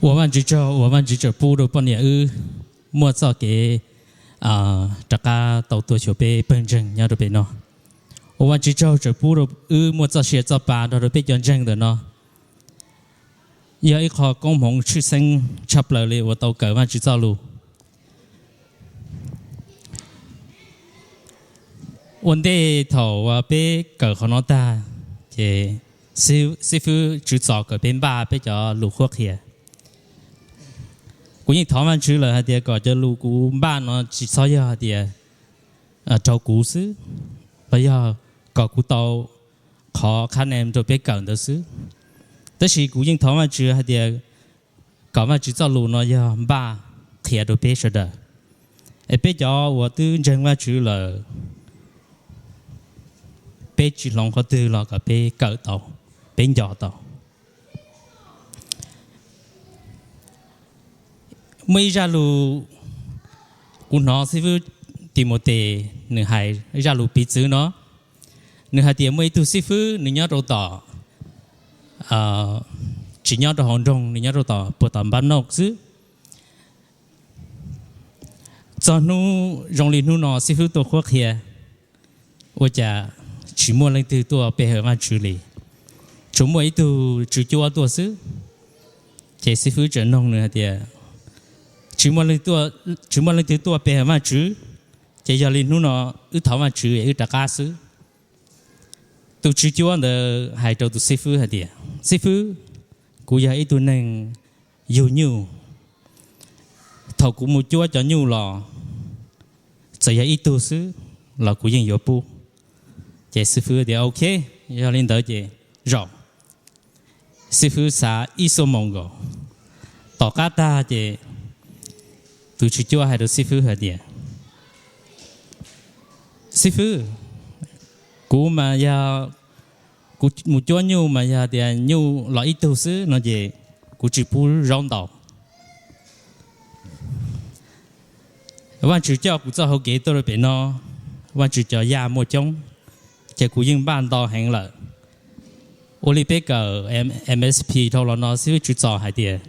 Ua Vajtswv tsaug uas Vajtswv tseem pub rau poj niam wb muaj txoj kev rov qab tau tuaj xyuas peb pawg ntseeg nyob rau pem no. Ua Vajtswv tsaug tseem pub rau wb muaj txoj sia txoj pa nrog rau peb cov ntseeg ntawm no. Yog ib qho koob hmoov tshwj xeeb tshaj plaws li uas tau kawm Vajtswv txoj lus. Ua ntej thaum peb kawm qhov no tag, ces xib fwb Tswv Txos kom peb npaj peb cov lus qhuab qhia. Kuv yeej thov Vajtswv lawm hais tias kom cov lus kuv npaj no tsis txhob yog hais tias raug kuv xwb, los yog kom kuv tau qhov khab nees rau peb kawm ntawd xwb. Tab sis kuv yeej thov Vajtswv hais tias kom Vajtswv txoj lus no yog npaj qhia rau peb sawv daws, es peb cov uas twb ntseeg Vajtswv lawm, peb tsis hloov qhov twg los kom peb kawm tau, peb nco tau. Muaj ib zaj lus kuv hnov xib fwb Timautes nws hais zaj lus piv txwv no. Nws hais tias muaj ib tug xib fwb nws nyob rau tom, tsis nyob rau hauv nroog, nws nyob rau tom puag tom npab noj xwb. Txog hnub zoo li hnub no xib fwb tuaj qhuab qhia, ua cas tsis muaj leej twg tuaj pe hawm Vajtswv li, tsuas muaj ib tug tswv cuab tuaj xwb. Ces xib fwb tseem noog nws hais tias, tsis muaj leej twg tuaj pe hawm Vajtswv, ces yog li hnub no wb thov Vajtswv es wb rov qab xwb. Tus tswv cuab ntawd hais rau tus xib fwb hais tias, xib fwb, kuv yog ib tug neeg yug nyuj, thaum kuv mus cuab cov nyuj los txawm yog ib tug xwb los kuv yeej yuav pub. Ces xib fwb tias ok, yog li ntawd ces zaum. Xib fwb xav ib xuab moos nkaus, tom qab tag ces tus tswv cuab hais rau xib fwb hais tias, xib fwb, kuv mas yog, kuv mus cuab nyuj mas yog tias nyuj los ib tug xwb no ces kuv tsis pub zaub ntau. Vajtswv coj kuv txoj hauv kev tuaj rau pem no, Vajtswv cov yaj muaj coob, ces kuv yeej npaj ntau heev lawm. Ua li peb kawm M S P dhau los no xib fwb Tswv Txos hais tias,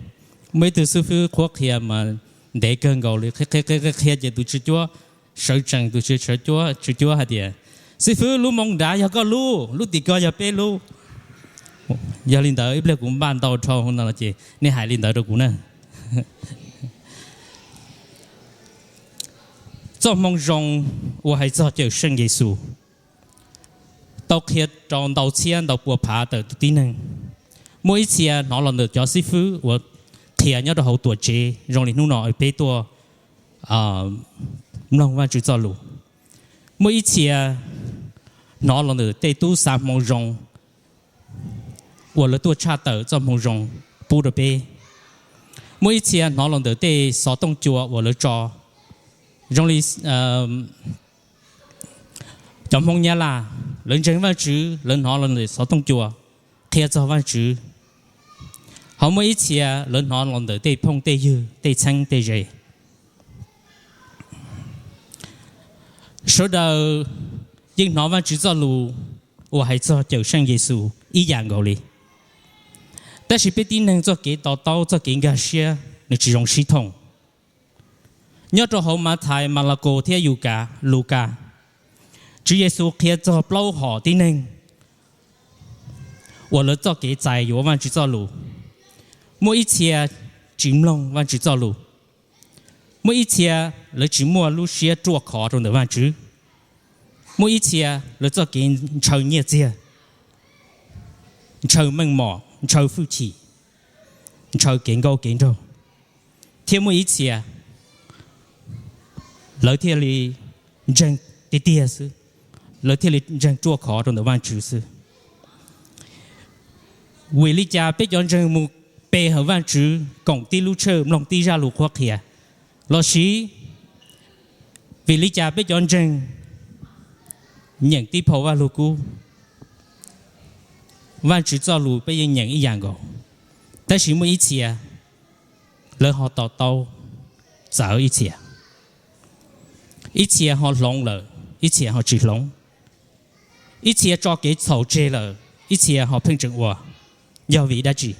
muaj ib tug xib fwb qhuab qhia mas ntev kawg nkaus li, qhia qhia qhia ces tus tswv cuab sawv tsees, tus tswv cuab hais tias, xib fwb, lub moo nrad yog koj lub, lub tim ko yog peb lub. Yog li ntawd ib pliag kuv npaj ntau dhau no ces nej hais li ntawd rau kuv na. Txoj moo zoo uas hais txog Cawmseej Yexus tau qhia rau ntau txhiab ntau pua phav tawm tus tib neeg. Muaj ib txhia hnov los ntawm cov xib fwb uas qhia nyob rau hauv tuam tsev zoo li hnub no peb tuaj mloog Vajtswv txoj lus. Muaj ib txhia hnov los ntawm tej tub xav hmoo zoo uas lawv tuaj tshaj tawm txoj hmoo zoo pub rau peb. Muaj ib txhia hnov los ntawm tej xov tooj cua uas lawv tso, zoo li cov Hmoob Nyab Laj, lawv ntseeg Vajtswv, lawv hnov los ntawm xov tooj cua qhia txog Vajtswv. Ho muaj ib txhia lawv hnov los ntawm tej phooj tej ywg, tej txheeb tej ze. Sawv daws yeej hnov Vajtswv txoj lus uas hais txog Cawmseej Yexus ib yam nkaus li. Tab sis peb tib neeg txoj kev to taub, txoj kev nkag siab nws tsis zoo sib thooj. Nyob rau hauv Mathais, Malakos thiab Lukas, Tswv Yexus qhia txog plaub hom tib neeg uas lawv txoj kev txais yuav Vajtswv txoj lus. Muaj ib txhia tsis mloog Vajtswv txoj lus. Muaj ib txhia lawv tsis muaj lub siab ruaj khov rau ntawm Vajtswv. Muaj ib txhia lawv txoj kev ntshaw nyiaj txiag, ntshaw meej mom, ntshaw hwj chim, ntshaw kev nkauj kev nraug. Thiab muaj ib txhia lawv thiaj li ntseeg tiag tiag xwb, lawv thiaj li ntseeg ruaj khov rau ntawm Vajtswv xwb. Vim li cas peb cov ntseeg mus pe hawm Vajtswv, koom tib lub tshawj, mloog tib zaj lus qhuab qhia? Los sis vim li cas peb cov ntseeg nyeem tib phau Vajluskub, Vajtswv txoj lus peb yeej nyeem ib yam nkaus, tab sis muaj ib txhia lawv ho to taub txawv ib txhia, ib txhia ho hloov lawm, ib txhia ho tsis hloov, ib txhia tso kev txhaum tseg lawm, ib txhia ho pheej tseem ua? Yog vim dab tsi?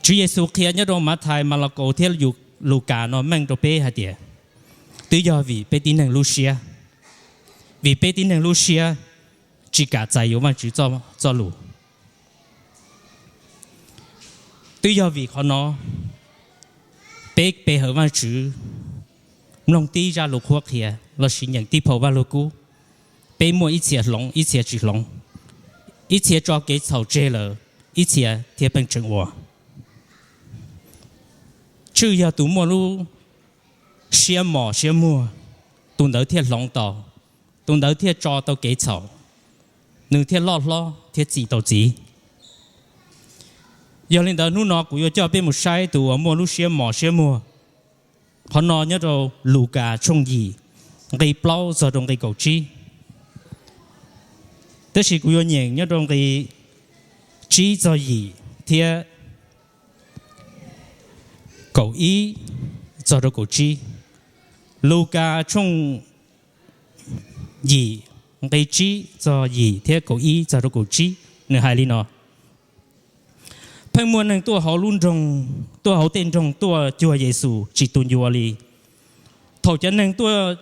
Tswv Yexus qhia nyob rau Mathais, Malakaus thiab Lukas no meej rau peb hais tias, twb yog vim peb tib neeg lub siab, vim peb tib neeg lub siab tsis kam txais yuav Vajtswv Txojlus. Twb yog vim qhov no, peb pe hawm Vajtswv, mloog tib zaj lus qhuab qhia lossis nyeem tib phau Vajluskub, peb muaj ib txhia hloov ib txhia tsis hloov, ib txhia tso kev txhaum tseg lawm, ib txhia thiaj pheej tseem ua. Tshwj yog tus muaj lub siab mos siab muag, tus ntawd thiaj hloov tau, tus ntawd thiaj tso tau kev txhaum, nws thiaj loj hlob thiab txi tau txiv. Yog li ntawd hnub no kuv yuav coj peb mus saib tus uas muaj lub siab mos siab muag. Qhov no nyob rau Lukas tshooj yim, nqi plaub txog rau nqi kaum tsib. Tab sis kuv yuav nyeem nyob rau nqi tsib txog yim thiab kaum ib txog rau kaum tsib. Lukas tshooj yim, nqi tsib txog yim thiab kaum ib txog rau kaum tsib, nws hais li no: Pheej muaj neeg tuaj hauv lub nroog, tuaj hauv tej nroog tuaj cuag Yexus tsis tu ncua li. Thaum cov neeg tuaj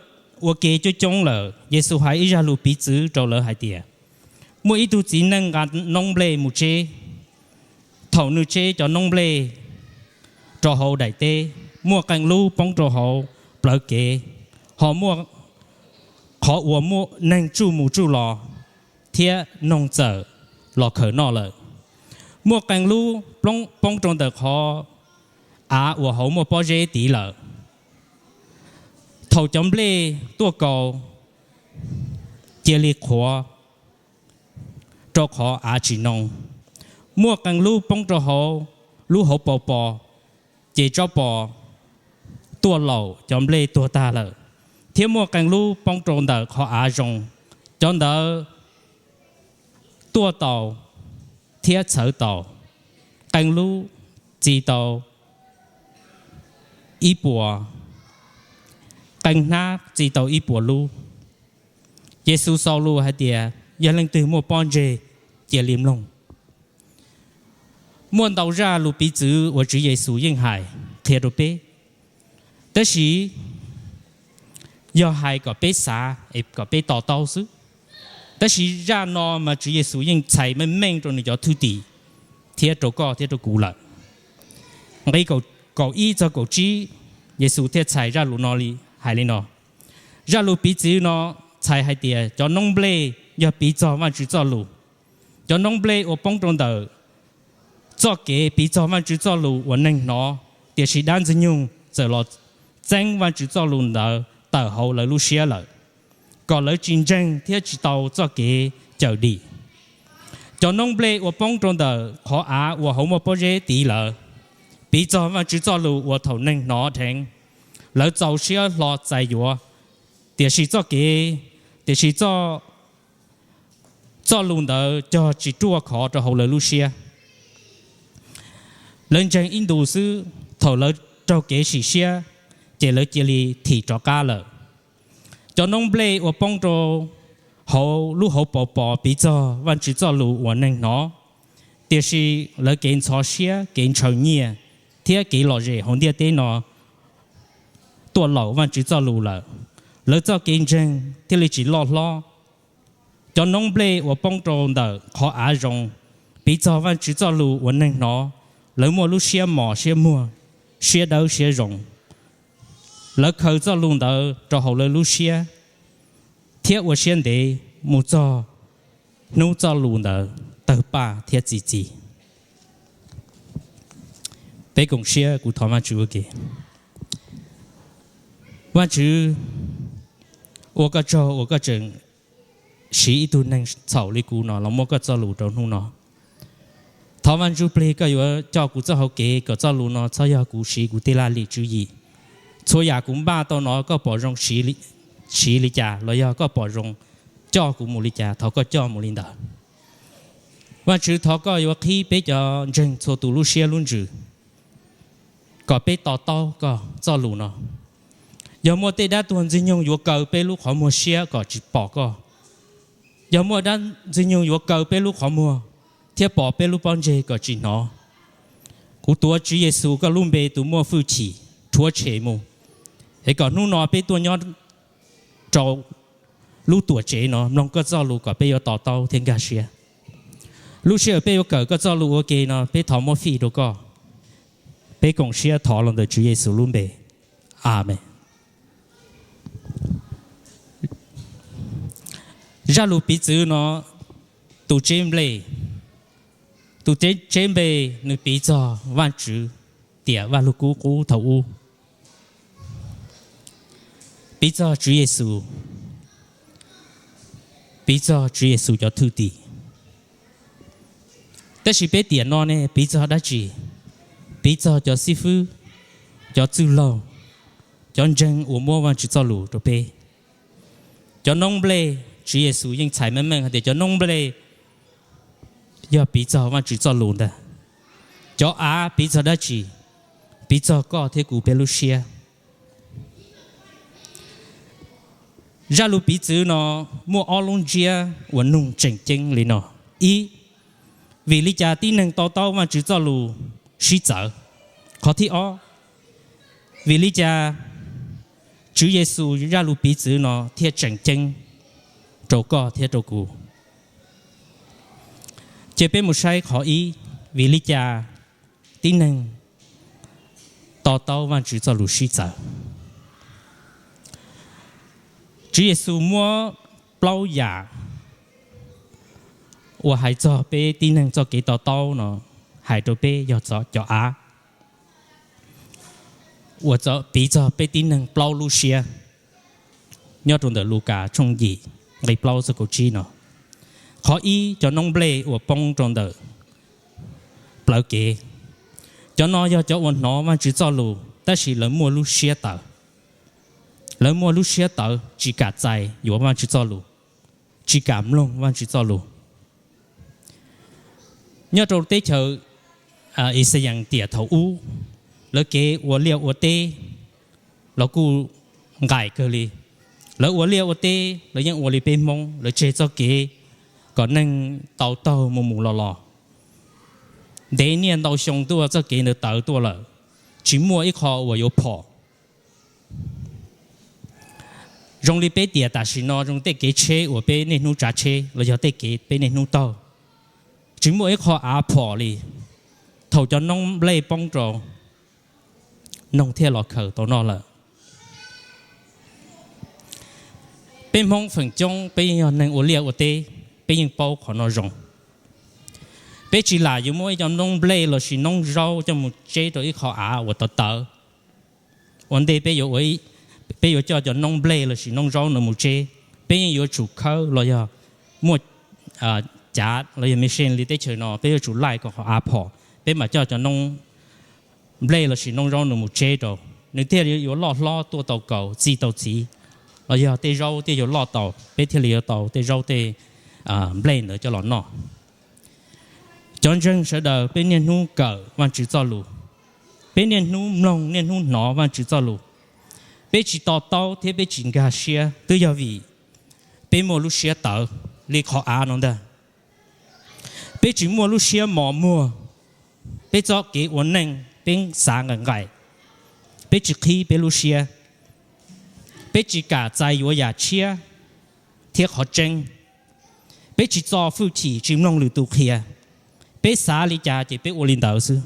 ua ke coob coob lawm, Yexus hais ib zaj lus piv txwv rau lawv hais tias, muaj ib tug txiv neej nqa noob nplej mus tseb. Thaum nws tseb cov noob nplej rau hauv daim teb, muaj qee lub poob rau hauv plawv kev, ho muaj qhov uas neeg tsuj mus tsuj los thiab noog txawm los khaws noj lawm. Muaj qee lub poob rau ntawm qhov av uas hauv muaj pob zeb tiv lawm. Thaum cov nplej tuaj kaus, cia li qhuav rau qhov av tsis noo. Muaj qee lub poob rau hauv lub hauv paus pos, ces tsob pos tuaj laum cov nplej tuag tag lawm. Thiab muaj qee lub poob rau ntawm qhov av zoo, cov ntawd tuaj taus thiab txhawv taus, qee lub txi tau ib puas, qee hnab txi tau ib puas lub. Yexus xaus lus hais tias, yog leej twg muaj pob ntseg, cia li mloog. Muaj ntau zaj lus piv txwv uas Tswv Yexus yeej hais qhia rau peb, tab sis yog hais kom peb xav es kom peb to taub xwb. Tab sis zaj no mas Tswv Yexus yeej txhais meej meej rau nws cov thwj tim thiab rau koj thiab rau kuv lawm. Nqi kaum ib txog kaum tsib, Yexus thiaj txhais zaj lus no li, hais li no: Zaj lus piv txwv no txhais hais tias cov noob nplej yog piv txog Vajtswv Txojlus. Cov noob nplej uas poob rau ntawm txoj kev piv txog Vajtswv Txojlus uas neeg hnov, tiam sis dab Ntxwg Nyoog txawm los txeeb Vajtswv Txojlus ntawd tawm hauv lawv lub siab lawm, kom lawv tsis ntseeg thiab tsis tau txoj kev cawm dim. Cov noob nplej uas poob rau ntawm qhov av uas hauv muaj pob zeb tiv lawm, piv txog Vajtswv Txojlus uas thaum neeg hnov dheev, lawv txaus siab hlo txais yuav, tiam sis txoj kev, tiam sis Txojlus ntawd cog tsis ruaj khov rau hauv lawv lub siab. Lawv ntseeg ib ntus xwb, thaum lawv raug kev sim siab, ces lawv cia li thim rov qab lawm. Cov noob nplej uas poob rau hauv lub hauv paus pos piv txog Vajtswv Txojlus uas neeg hnov, tiam sis lawv kev ntxhov siab, kev ntshaw nyiaj, thiab kev lom zem hauv ntiaj teb no tuaj laum Vajtswv Txojlus lawm, lawv txoj kev ntseeg thiaj li tsis loj hlob. Cov noob nplej uas poob rau ntawm qhov av zoo, piv txog Vajtswv Txojlus uas neeg hnov, lawv muaj lub siab mos siab muag, siab dawb siab zoo. Lawv khaws Txojlus ntawd rau hauv lawv lub siab thiab ua siab ntev mus txog hnub Txojlus ntawd tawg paj thiab txi txiv. Peb koom siab, kuv thov Vajtswv ua ke. Vajtswv, ua koj tsaug uas koj tseem siv ib tug neeg txhaum li kuv no los muab koj Txojlus rau hnub no. Thov Vaj Ntsuj Plig koj yuav coj kuv txoj hau kev kom Txojlus no txhob yog kuv siv kuv tej laj lim tswv yim. Txhua yam kuv npaj tau no koj pom zoo siv li cas los yog koj pom zoo coj kuv mus li cas, thov koj coj mus li ntawd. Vajtswv, thov koj yuav qhib peb cov ntseeg txhua tus lub siab lub ntsws kom peb to taub koj Txojlus no. Yog muaj tej dab tuag Ntxwg Nyoog yuav kaw peb lub qhov muag siab kom tsis pom koj, yog muaj dab Ntxwg Nyoog yuav kaw peb lub qhov muag thiab pom peb lub pob ntseg kom tsis hnov, Kuv tuav Tswv Yexus koj lub npe tus muaj hwj chim rhuav tshem mus, es kom hnub no peb tuaj nyob rau lub tuam tsev no mloog koj txoj lus kom peb yuav to taub thiab nkag siab. Lub sij hawm peb yuav kawm koj txoj lus ua ke no peb thov muab fij rau koj. Peb koom siab thov los ntawm Tswv Yexus lub npe, Amees. Zaj lus piv txwv no, tus tseb nplej. Tus tseb nplej nws piv txog Vajtswv tiam Vajlugkub qub thaum ub, piv txog Tswv Yexus, piv txog Tswv Yexus cov thwj tim. Tab sis peb tiam no ne piv txog dab tsi? Piv txog cov xib fwb, cov txwj laug, cov ntseeg uas muab Vajtswv txoj lus rau peb. Cov noob nplej, Tswv Yexus yeej txhais meej meej hais tias cov noob nplej yog piv txog Vajtswv txoj lus ntag. Cov av piv txog dab tsi? Piv txog koj thiab kuv peb lub siab. Zaj lus piv txwv no muaj ob lub ntsiab uas nug tseem ceeb li no. Ib, vim li cas tib neeg to taub Vajtswv txoj lus sib txawv? Qhov thib ob, vim li cas Tswv Yexus zaj lus piv txwv no thiaj tseem ceeb rau koj thiab rau kuv? Ces peb mus saib qhov ib, vim li cas tib neeg to taub Vajtswv txoj lus sib txawv? Tswv Yexus muab plaub yam uas hais txog peb tib neeg txoj kev to taub no hais rau peb yog cov av uas piv txog peb tib neeg plaub lub siab nyob rau ntawm Lukas tshooj yim nqe plaub txog kaum tsib no. Qhov ib, cov noob nplej uas poob rau ntawm plawv kev. Cov no yog cov uas hnov Vajtswv txoj lus tab sis lawv muaj lub siab tawv. Lawv muaj lub siab tawv tsis kam txais yuav Vajtswv txoj lus, tsis kam mloog Vajtswv txoj lus. Nyob rau teb chaws Ixayees tiam thaum ub, lawv kev ua liaj ua teb los kuj nqaim kawg li. Lawv ua liaj ua teb lawv yeej ua li peb Hmoob, lawv tseg txoj kev kom neeg tau taug mus mus los los. Ntev niaj ntau xyoo tuaj txoj kev ntawd tawv tuaj lawm, tsis muaj ib qho uas yuav phom. Zoo li peb tiam tam sim no zoo tej kev tsheb uas peb niaj hnub tsav tsheb los yog tej kev peb niaj hnub taug, tsis muaj ib qho av phom li. Thaum cov noob nplej poob rau, noog thiaj los khaws tau noj lawm. Peb Hmoob feem coob peb yeej yog neeg ua liaj ua teb, peb yeej paub qhov no zoo. Peb tsis lam yuav muab ib co noob nplej lossis noob zaub coj mus tseb rau ib qho av uas tawv tawv. Ua ntej peb yuav coj cov noob nplej lossis noob zaub no mus tseb, peb yeej yuav tsum khawb los yog muaj cav los yog machine li teb chaws no, peb yuav tsum laij kom qhov av phom peb mam coj cov noob nplej lossis noob zaub no mus tseb rau, nws thiaj yuav loj hlob tuaj tau kaus txi tau txiv, los yog tej zaub thiaj yuav loj tau peb thiaj li yuav tau tej zaub tej nplej ntawd coj los noj. Cov ntseeg sawv daws peb niaj hnub kawm Vajtswv txoj lus, peb niaj hnub mloog niaj hnub hnov Vajtswv txoj lus, peb tsis to taub thiab peb tsis nkag siab twb yog vim peb muaj lub siab tawv li qhov av no ntag. Peb tsis muaj lub siab mos muag, peb txoj kev ua neej peb xav nqaim nqaim, peb tsis qhib peb lub siab, peb tsis kam txais yuav yam tshiab thiab qhov tseeb, peb tsis txo hwj chim tsis mloog lwm tus qhia, peb xav li cas ces peb ua li ntawd xwb.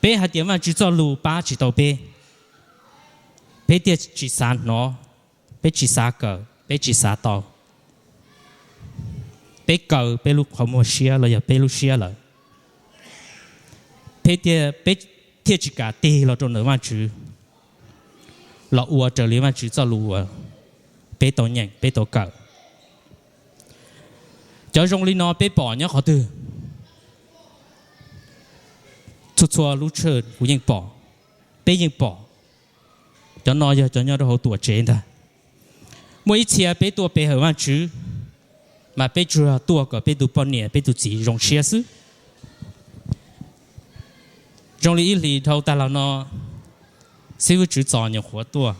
Peb hais tias Vajtswv txoj lus pab tsis tau peb, peb thiaj tsis xav hnov, peb tsis xav kawm, peb tsis xav tau. Peb kaw peb lub qhov muag siab los yog peb lub siab lawm, peb thiaj tsis kam tig los rau ntawm Vajtswv los ua raws li Vajtswv txoj lus uas peb tau nyeem peb tau kawm. Cov zoo li no peb pom nyob qhov twg? Txhua txhua lub tshwj kuv yeej pom, peb yeej pom. Cov no yog cov nyob rau hauv tuam tsev ntag. Muaj ib txhia peb tuaj pe hawm Vajtswv, mas peb tsuas tuaj kom peb tus poj niam peb tus txiv zoo siab xwb. Zoo li ib hlis dhau tag los no, xib hwb Tswv Txos nyuam qhuav tuaj,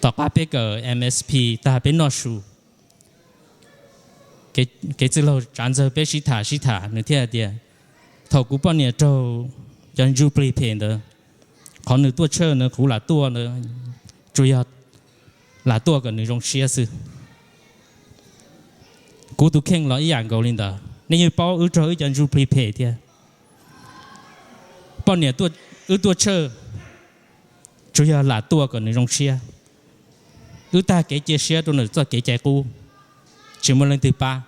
tom qab peb kawm M S P tag peb noj su, kev txwj laug Tsav Ntxawg peb sib tham sib tham nws thiaj tias, Thaum kuv poj niam raug cov ntsuj plig phem ntawd, qhov nws tuaj tshawj ntawd kuv lam tuaj ntawd, tsuas yog lam tuaj kom nws zoo siab xwb. Kuv tus kheej los ib yam nkaus li ntawd, nej yeej paub wb raug wb cov ntsuj plig phem thiab. Poj niam wb tuaj tshawj, tsuas yog lam tuaj kom nws zoo siab. Wb tag kev cia siab rau nws txoj kev cai qub, tsis muaj leej twg pab,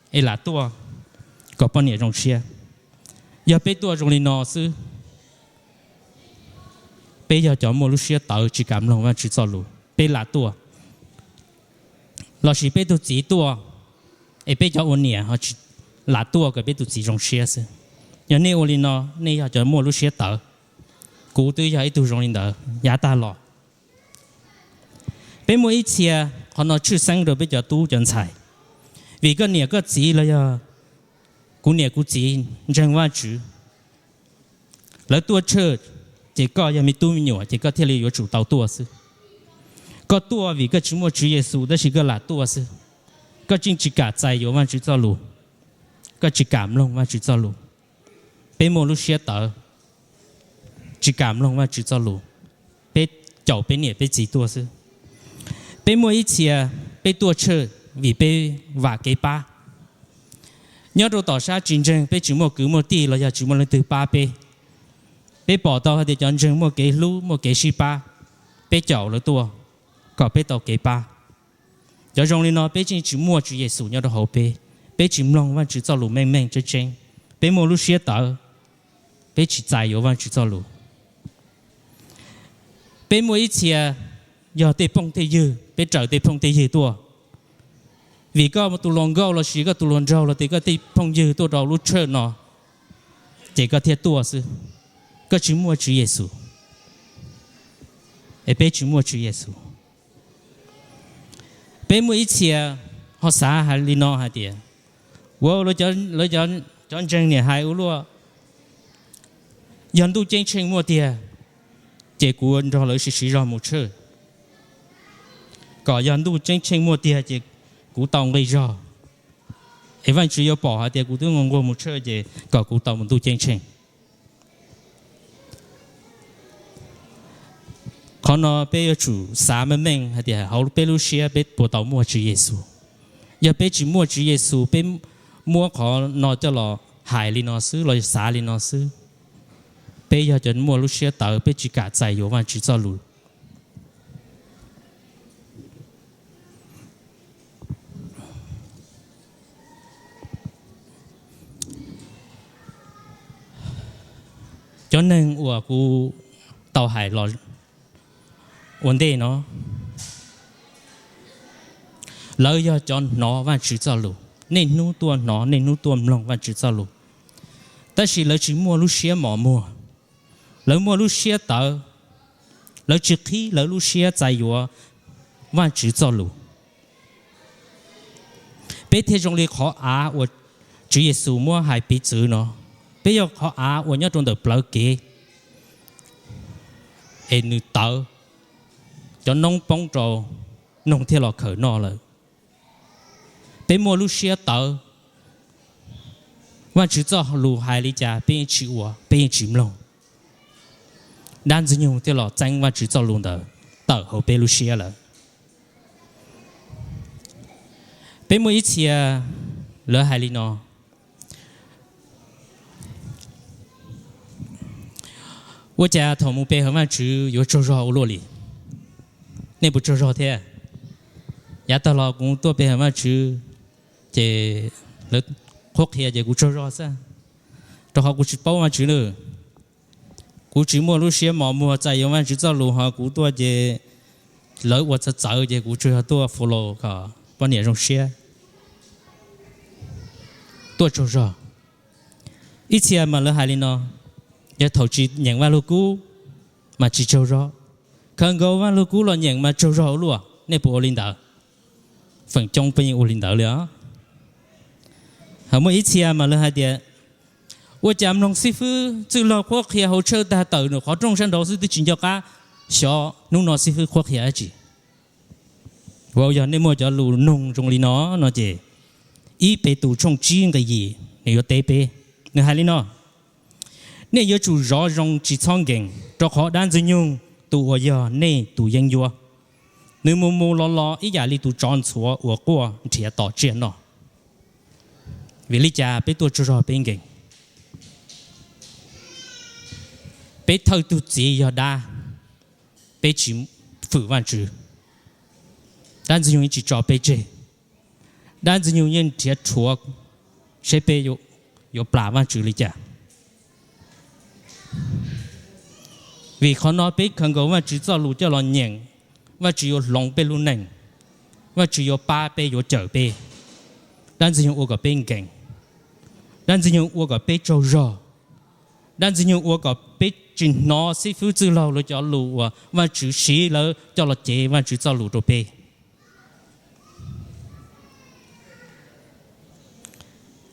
es lam tuaj kom poj niam zoo siab. Yog peb tuaj zoo li no xwb, peb yog cov muaj lub siab tawv tsis kam mloog Vajtswv txoj lus, peb lam tuaj. Lossis peb tus txiv tuaj, es peb cov ua niam ho lam tuaj kom peb tus txiv zoo siab xwb. Yog nej ua li no, nej yog cov muaj lub siab tawv. Kuv twb yog ib tug zoo li ntawd yav tag los. Peb muaj ib txhia, qhov no tshwj xeeb rau peb cov tub cov ntxhais, vim koj niam koj txiv los yog kuv niam kuv txiv ntseeg Vajtswv, lawv tuaj tshawj, ces koj yog me tub me nyuam ces koj thiaj li yuav tsum tau tuaj xwb. Koj tuaj vim koj tsis muaj Tswv Yexus tab sis koj lam tuaj xwb. Koj tseem tsis kam txais yuav Vajtswv txoj lus, koj tsis kam mloog Vajtswv txoj lus. Peb muaj lub siab tawv, tsis kam mloog Vajtswv txoj lus, peb caum peb niam peb txiv tuaj xwb. Peb muaj ib txhia, peb tuaj tshawj vim peb vam kev pab. Nyob rau tom sab tsis ntseeg, peb tsis muaj kwv muaj tij los yog tsis muaj leej twg pab peb. Peb pom tau hais tias cov ntseeg muaj kev hlub muaj kev sib pab, peb caum lawv tuaj kom peb tau kev pab. Cov zoo li no peb tseem tsis muaj Tswv Yexus nyob rau hauv peb, peb tsis mloog Vajtswv txoj lus meej meej tseeb tseeb, peb muaj lub siab tawv, peb tsis txais yuav Vajtswv txoj lus. Peb muaj ib txhia yog tej phooj tej ywg, peb raws tej phooj tej ywg tuaj. Vim koj tus hluas nkauj lossis koj tus hluas nraug los tias koj tej phooj ywg tuaj rau lub tshawj no, ces koj thiaj tuaj xwb. Koj tsis muaj Tswv Yexus, es peb tsis muaj Tswv Yexus. Peb muaj ib txhia ho xav hais li no hais tias, ua, lawv cov ntseeg niam hais ua luaj, yog ntuj ceeb tsheej muaj tiag, ces kuv nrog lawv siv siv zog mus tshawj, kom yog ntuj ceeb tsheej muaj tiag ces kuv tau nqi zog, es Vajtswv yuav pom hais tias kuv twb nquag nquag mus tshawj ces kom kuv tau mus ntuj ceeb tsheej. Qhov no peb yuav tsum xav meej meej hais tias hauv peb lub siab peb puas tau muaj Tswv Yexus. Yog peb tsis muaj Tswv Yexus, peb muab qhov no coj los hais li no xwb los xav li no xwb, peb yog cov muaj lub siab tawv, peb tsis kam txais yuav Vajtswv txoj lus. Cov neeg uas kuv tau hais los ua ntej no, lawv yog cov hnov Vajtswv txoj lus, niaj hnub tuaj hnov, niaj hnub tuaj mloog Vajtswv txoj lus, tab sis lawv tsis muaj lub siab mos muag, lawv muaj lub siab tawv, lawv tsis qhib lawv lub siab txais yuav Vajtswv txoj lus. Peb thiaj zoo li qhov av uas Tswv Yexus muab hais piv txwv no, peb yog qhov av uas nyob rau ntawm plawv kev, es nws tawv, cov noob poob rau, noog thiaj los khawm noj lawm. Peb muaj lub siab tawv, Vajtswv txoj lus hais li cas peb yeej tsis ua, peb yeej tsis mloog. Dab Ntxwg Nyoog thiaj los txeeb Vajtswv txoj lus ntawd tawm hauv peb lub siab lawm. Peb muaj ib txhia, lawv hais li no, ua cas thaum mus pe hawm Vajtswv yuav tsaug zog ua luaj li? Nej puas tsaug zog thiab? Yav tag los kuv tuaj pe hawm Vajtswv, ces lawv qhuab qhia ces kuv tsaug zog xwb, rau qhov kuv tsis paub Vajtswv na. Kuv tsis muaj lub siab mos muag txais yuav Vajtswv txoj lus, ho kuv tuaj ces lawv ua txawv txawv ces kuv tsuas yog tuaj follow kom poj niam zoo siab, tuaj tsaug zog. Ib txhia mas lawv hais li no, yog thaum tsis nyeem Vaj Lug Kub mas tsis tsaug zog, khaws nkaus Vaj Lug Kub los nyeem mas tsaug zog ua luaj. Nej puas ua li ntawd? Feem coob peb yeej ua li ntawd li os. Ho muaj ib txhia mas lawv hais tias, ua cas mloog xib fwb Txwj Laug qhuab qhia hauv tshawj tag tawm nws qhov rooj sab nraud xwb twb tsis nco qab xyov hnub no xib fwb qhuab qhia dab tsi. Ua, yog nej muaj cov lus nug zoo li no, no ces ib Petus tshooj tsib nqe yim nws yuav teb peb. Nws hais li no: Nej yuav tsum zov zoo tsis txhob nkees, rau qhov dab Ntxwg Nyoog tus uas yog nej tus yeeb ncuab, nws mus mus los los ib yam li tus tsov ntxhuav uas quaj nrhiav tos tsiaj noj. Vim li cas peb tuaj tsaug zog peb nkees? Peb thawj tug txiv yog dab, peb tsis fwm Vajtswv, dab Ntxwg Nyoog yeej tsis tso peb tseg. Dab Ntxwg Nyoog yeej nrhiav rhuav seb peb yuav plam Vajtswv li cas. Vim qhov no peb khaws nkaus Vajtswv txoj lus coj los nyeem, Vajtswv yuav hloov peb lub neej, Vajtswv yuav pab peb, yuav cawm peb. Dab Ntxwg Nyoog ua kom peb nkees, dab Ntxwg Nyoog ua kom peb tsaug zog, dab Ntxwg Nyoog ua kom peb tsis hnov xib fwb txwj laug lawv cov lus uas Vajtswv siv lawv coj los cev Vajtswv txoj lus rau peb.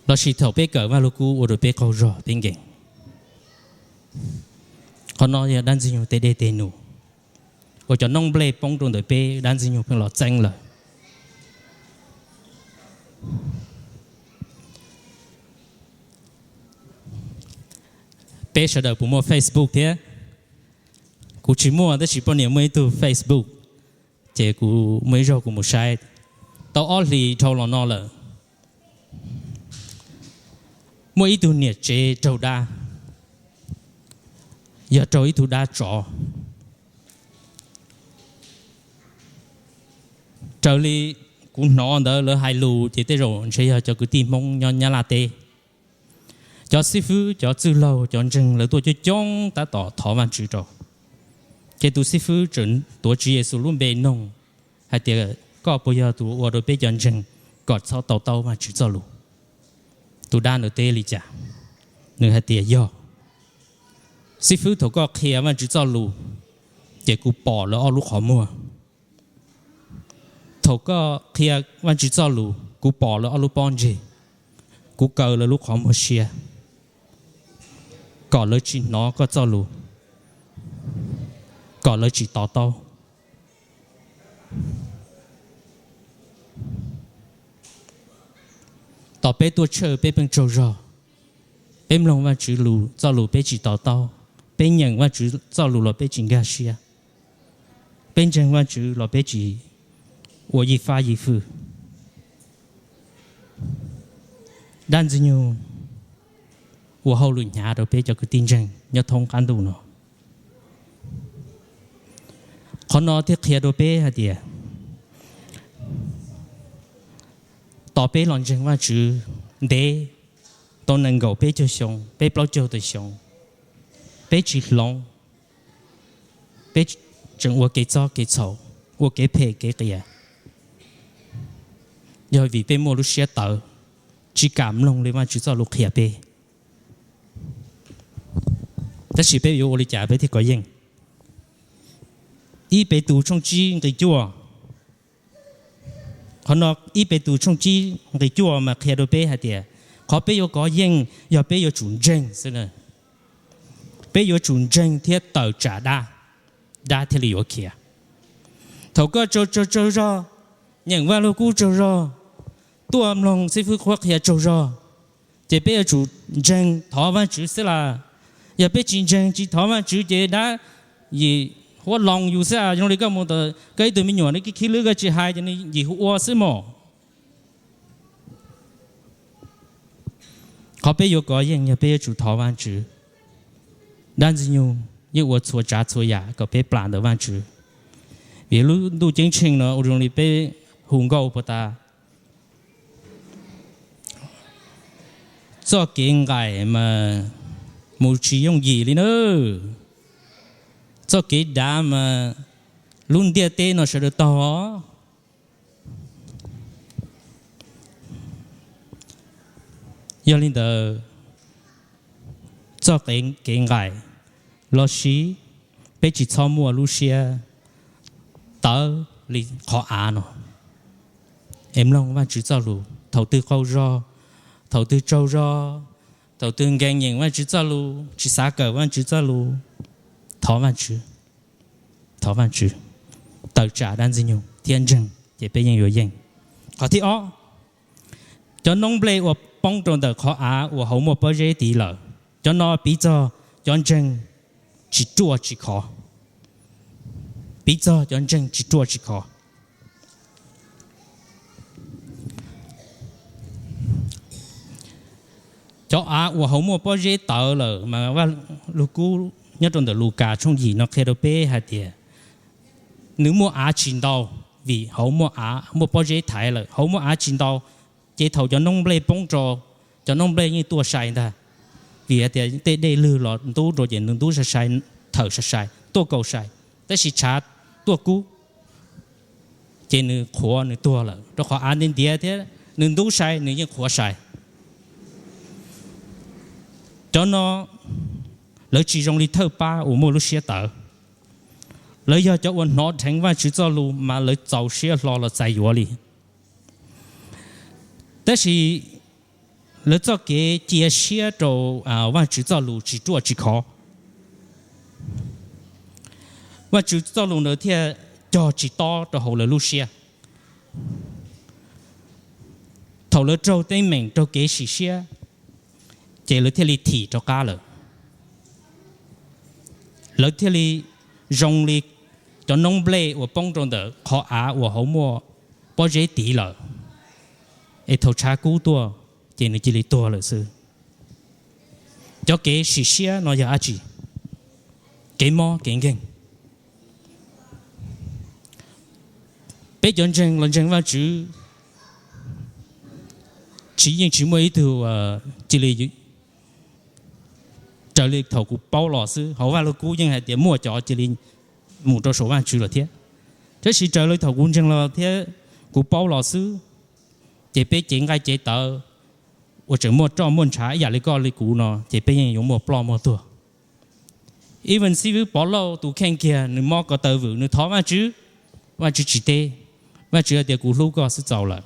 Lossis thaum peb kawm Vaj Lug Kub ua rau peb qaug zog peb nkees. Qhov no yog dab Ntxwg Nyoog tej dej tej num, uas cov noob nplej poob rau ntawm peb dab Ntxwg Nyoog pheej los txeeb lawm. Peb sawv daws puas muaj Facebook thiab? Kuv tsis muaj tab sis poj niam muaj ib tug Facebook, ces kuv muaj ib zaug kuv mus saib, tau ob hlis dhau los no lawm. Muaj ib tug niam tsev raug dab, yog raug ib tug dab tsov. Raws li kuv hnov ntawd lawv hais lus ces tej zaum ntshe yog cov kwv tij Hmoob nyob Nyab Laj teb. Cov xib fwb, cov txwj laug, cov ntseeg lawv tuaj coob coob tab tom thov Vajtswv rau. Ces tus xib fwb tseem tuav Tswv Yexus lub npe noog hais tias, koj puas yog tus ua rau peb cov ntseeg kom txhob to taub Vajtswv txoj lus? Tus dab ntawd teb li cas? Nws hais tias yog. Xib fwb, thaum koj qhia Vajtswv txoj lus, ces kuv pom lawv ob lub qhov muag. Thaum koj qhia Vajtswv txoj lus, kuv pom lawv ob lub pob ntseg, kuv kaw lawv lub qhov muag siab, kom lawv tsis hnov koj txoj lus, kom lawv tsis to taub. Tos peb tuaj church peb pheej tsaug zog, peb mloog Vajtswv txoj lus peb tsis to taub, peb nyeem Vajtswv txoj lus los peb tsis nkag siab, peb ntseeg Vajtswv los peb tsis ua yij fab yij fwj. Dab Ntxwg Nyoog ua hauj lwm hnyav rau peb cov kwv tij ntseeg nyob thoob qab ntuj no. Qhov no thiaj qhia rau peb hais tias tos peb los ntseeg Vajtswv ntev tau nees nkaum peb caug xyoo, peb plaub caug tawm xyoo, peb tsis hloov, peb tseem ua kev txob kev txhaum, ua kev phem kev qias, yog vim peb muaj lub siab tawv, tsis kam mloog li Vajtswv txoj lus qhia peb. Tab sis peb yuav ua li cas peb thiaj kov yeej? Ib Petus tshooj tsib nqe cuaj. Qhov no Ib Petus tshooj tsib nqe cuaj mas qhia rau peb hais tias qhov peb yuav kov yeej yog peb yuav tsum ntseeg xwb. Peb yuav tsum ntseeg thiab tawm tsam dab, dab thiaj li yuav khiav. Thaum koj tsaug tsaug tsaug zog, nyeem Vaj Lug Kub tsaug zog, tuaj mloog xib fwb qhuab qhia tsaug zog, ces peb yuav tsum ntseeg thov Vajtswv xwb las. Yog peb tsis ntseeg tsis thov Vajtswv ces dab yim huab loos yus xwb, zoo li koj mus, koj ib tug me nyuam nws khib lwb koj tsis hais ces nws yim hu ua xwb mog. Qhov peb yuav kov yeej yog peb yuav tsum thov Vajtswv. Dab Ntxwg Nyoog yeej ua txhua tsav txhua yam kom peb plam ntawm Vajtswv. Vim lub ntuj ceeb tsheej no ua zoo li peb hu nkauj puag ta, txoj kev nqaim mas mus tsis yooj yim li na, txoj kev dav mas lub ntiaj teb no sawv daws taug. Yog li ntawd, txoj kev nqaim los sis peb tsis txhob muaj lub siab tawv li qhov av no, es mloog Vajtswv txoj lus thaum twg qaug zog, thaum twg tsaug zog, thaum twg nkees nyeem Vajtswv txoj lus, tsis xav kawm Vajtswv txoj lus, thov Vajtswv, thov Vajtswv, tawm tsam dab Ntxwg Nyoog thiab ntseeg ces peb yeej yuav yeej. Qhov thib ob, cov noob nplej uas poob rau ntawm qhov av uas hauv muaj pob zeb tid lawm, cov no piv txog cov ntseeg tsis ruaj tsis khov. Piv txog cov ntseeg tsis ruaj tsis khov. Cov av uas hauv muaj pob zeb tawv lawm mas Vaj Lug Kub nyob rau ntawm Lukas tshooj yim no qhia rau peb hais tias nws muaj av tsis ntau, vim hauv muaj av, muaj pob zeb thaiv lawm, hauv muaj av tsis ntau, ces thaum cov noob nplej poob rau, cov noob nplej yeej tuaj sai ntag, vim hais tias tej dej lwg los ntub rau ces nws ntub sai sai, thawm sai sai, tuaj kaus sai, tab sis tshav tuaj kub ces nws qhuav nws tuag lawm, rau qhov av ntiav ntiav thiab nws ntub sai nws yeej qhuav sai. Cov no lawv tsis zoo li thawj pab uas muaj lub siab tawv. Lawv yog cov uas hnov dheev Vajtswv txoj lus mas lawv txaus siab hlo los txais yuav li. Tab sis lawv txoj kev cia siab rau Vajtswv txoj lus tsis ruaj tsis khov. Vajtswv txoj lus ntawd thiaj cog tsis tob rau hauv lawv lub siab. Thaum lawv raug teeb meem raug kev sim siab, ces lawv thiaj li thim rov qab lawm. Lawv thiaj li zoo li cov noob nplej uas poob rau ntawm qhov av uas hauv muaj pob zeb tiv lawm, es thaum tshav kub tuaj ces nws cia li tuag lawm xwb. Cov kev sim siab no yog dab tsi? Kev mob kev nkeeg. Peb cov ntseeg los ntseeg Vajtswv, tsis yeej tsis muaj ib tug cia li, raws li thaum kuv paub los xwb, hauv Vaj Lug Kub yeej hais tias muaj cov cia li mus rau saum Vajtswv lawm thiab. Tab sis raws li thaum kuv ntseeg los thiab kuv paub los xwb, ces peb cev nqaij cev tawv uas tseem muaj roj muaj ntshav ib yam li koj li kuv no ces peb yeej yuav muaj ploj muaj tuag. Even xib fwb Pov Lauj tus kheej kiag nws mob ko taw vwm nws thov Vajtswv, Vajtswv tsis teb, Vajtswv hais tias kuv hlub koj xwb txaus lawm.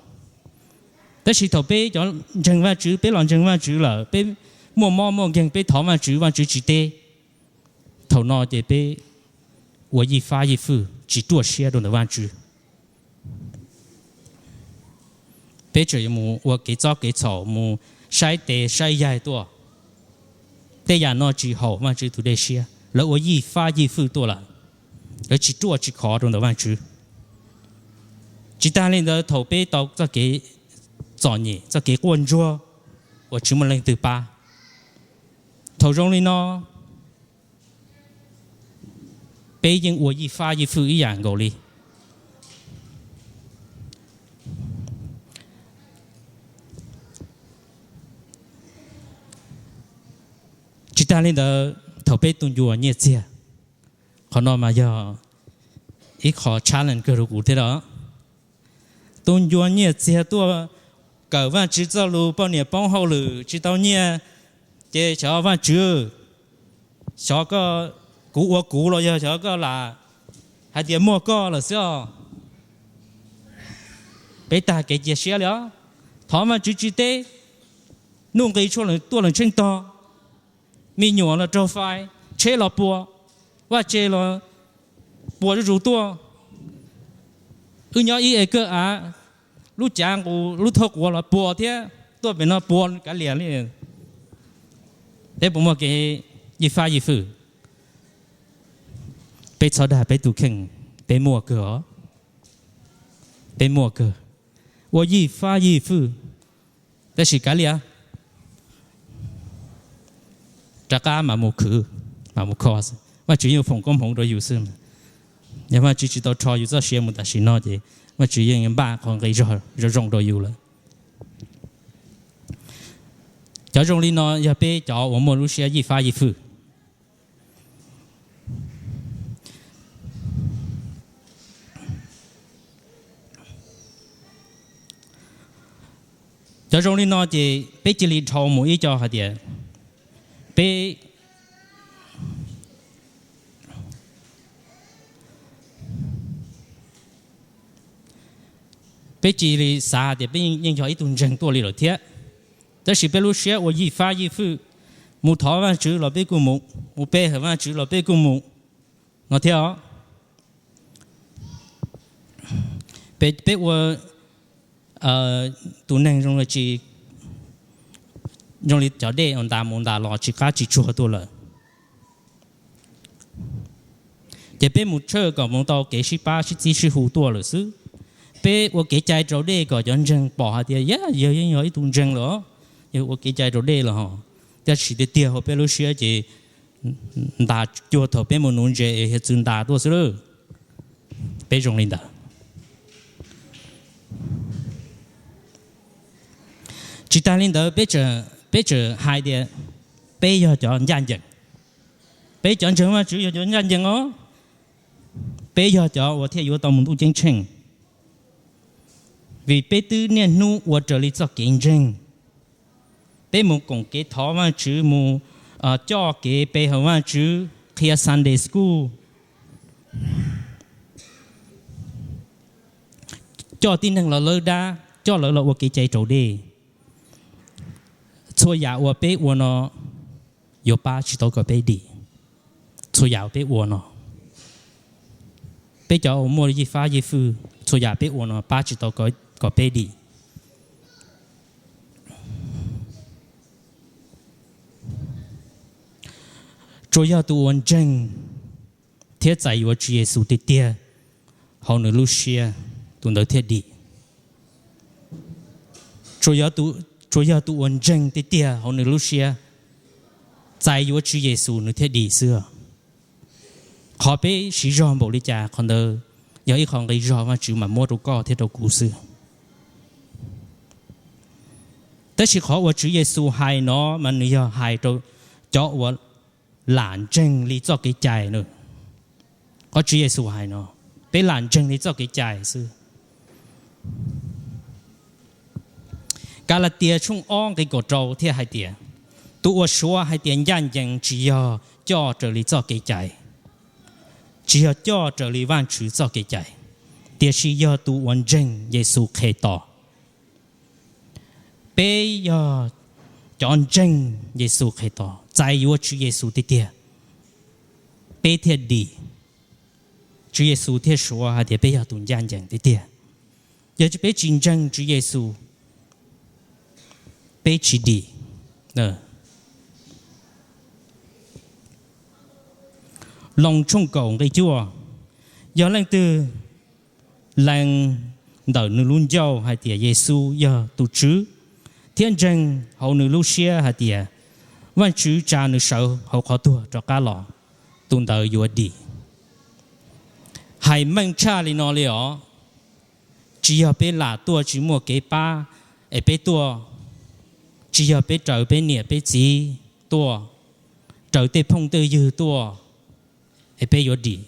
Tab sis thaum peb cov ntseeg Vajtswv, peb los ntseeg Vajtswv lawm, peb muaj mob muaj nkeeg peb thov Vajtswv, Vajtswv tsis teb, thaum no ces peb ua yij fab yij fwj tsis ruaj siab rau ntawm Vajtswv. Peb tseem yuav mus ua kev txob kev txhaum, mus saib tes saib yaig tuaj. Tej yam no tsis haum Vajtswv tus dej siab, lawv ua yij fab yij fwj tuaj lawm, lawv tsis ruaj tsis khov rau ntawm Vajtswv. Tsis tag li ntawd, thaum peb tau txoj kev txom nyem, txoj kev quaj ntsuag uas tsis muaj leej twg pab, thaum zoo li no peb yeej ua yij fab yij fwj ib yam nkaus li. Tsis tag li ntawd, thaum peb tu ncua nyiaj txiag, qhov no mas yog ib qho challenge kawg rau kuv thiab os. Tu ncua nyiaj txiag tuaj kawm Vajtswv txoj lus, poj niam poob hauj lwm tsis tau nyiaj, ces xyov Vajtswv, xyov koj, kuv ua kuv los yog xyov koj lam hais tias muaj koj lawm xwb os. Peb tag kev cia siab li os. Thov Vajtswv tsis teb, nuj nqis tshuaj tuaj lees tsheej tog, me nyuam los raug fais, tsheb los puas, vaj tse los puas zuj zus tuaj. Wb nyob ib es kawg av, lub cav nqus lub thauj quav los puas thiab, tuaj pem no puas kav liam li. Peb puas muaj kev yij fab yij fwj? Peb txhob dag peb tus kheej, peb muaj kawg os. Peb muaj kawg, ua yij fab yij fwj, tab sis kav liam, rov qab mam mus khwv, mam mus kho, Vajtswv yeej foom koob hmoov rau yus xwb. Yog Vajtswv tsis tau rho yus txoj sia mus tam sim no ces Vajtswv yeej npaj qhov nqi zog zoo zoo rau yus lawm. Cov zoo li no yog peb cov uas muaj lub siab yij fab yij fwj. Cov zoo li no ces peb cia li dhau mus ib co hais tias peb, peb cia li xav hais tias peb yeej yog ib tug ntseeg tuaj li lawm thiab, tab sis peb lub siab ua yij fab yij fwj, mus thov Vajtswv los peb kuj mus, mus pe hawm Vajtswv los peb kuj mus no thiab os. Peb ua tus neeg zoo li, zoo li cov dej uas ntas mus ntas los tsis qab tsis tsuag tuaj lawm. Ces peb mus tshawj kom mus tau kev sib pab sib txib sib hu tuaj lawm xwb. Peb ua kev cai raus dej kom cov ntseeg pom hais tias yog yawg yeej yog ib tug ntseeg lawm, yawg ua kev cai raus dej lawm hos. Tiam sis tiag tiag hauv peb lub siab ces ntas cuag thaum peb mus nuv ntses es hiav txwv ntas tuaj xwb lawm. Peb zoo li ntawd. Tsis tas li ntawd, peb tseem hais tias peb yog cov ncaj ncees. Peb cov ntseeg Vajtswv yog cov ncaj ncees os. Peb yog cov uas thiaj yuav tau mus ntuj ceeb tsheej, vim peb twb niaj hnub ua raws li txoj kev ntseeg. Peb mus koom kev thov Vajtswv, mus coj kev pe hawm Vajtswv, qhia Sunday school, coj tib neeg los lawb dab, coj lawv los ua kev cai raus dej. Txhua yam uas peb ua no yuav pab tsis tau kom peb dim. Txhua yam uas peb ua no, peb cov uas muaj yij fab yij fwj, txhua yam peb ua no pab tsis tau kom peb dim. Tsuas yog tus uas ntseeg thiab txais yuav Tswv Yexus tiag tiag hauv nws lub siab, tus ntawd thiaj dim. Tsuas yog tus uas ntseeg tiag tiag hauv nws lub siab, txais yuav Tswv Yexus nws thiaj dim xwb. Qhov peb siv zog npaum li cas, qhov ntawd yog ib qho nqi zog Vajtswv mam muab rau koj thiab rau kuv xwb. Tab sis qhov uas Tswv Yexus hais no mas nws yog hais rau cov uas lam ntseeg li txoj kev cai. Qhov Tswv Yexus hais no, peb lam ntseeg li txoj kev cai xwb. Kalatias tshooj ob nqe kaum rau thiaj hais tias, tus uas suav hais tias ncaj ncees tsis yog coj raws li txoj kev cai, tsis yog coj raws li Vajtswv txoj kev cai, tiam sis yog tus uas ntseeg Yexus Khetos. Peb yog cov ntseeg Yexus Khetos, txais yuav Tswv Yexus tiag tiag, peb thiaj dim. Tswv Yexus thiaj suav hais tias peb yog tus ncaj ncees tiag tiag. Yog peb tsis ntseeg Tswv Yexus, peb tsis dim. Loos tshooj kaum nqe cuaj, yog leej twg lees ntawm nws lub ncauj hais tias Yexus yog tus Tswv, thiab ntseeg hauv nws lub siab hais tias Vajtswv tsa nws sawv hauv qhov tuag rov qab los, tus ntawd yuav dim. Hais meej tshaj li no li os, tsis yog peb lam tuaj tsis muaj kev pab es peb tuaj, tsis yog peb raws peb niam peb txiv tuaj, raws tej phooj tej ywg tuaj es peb yuav dim.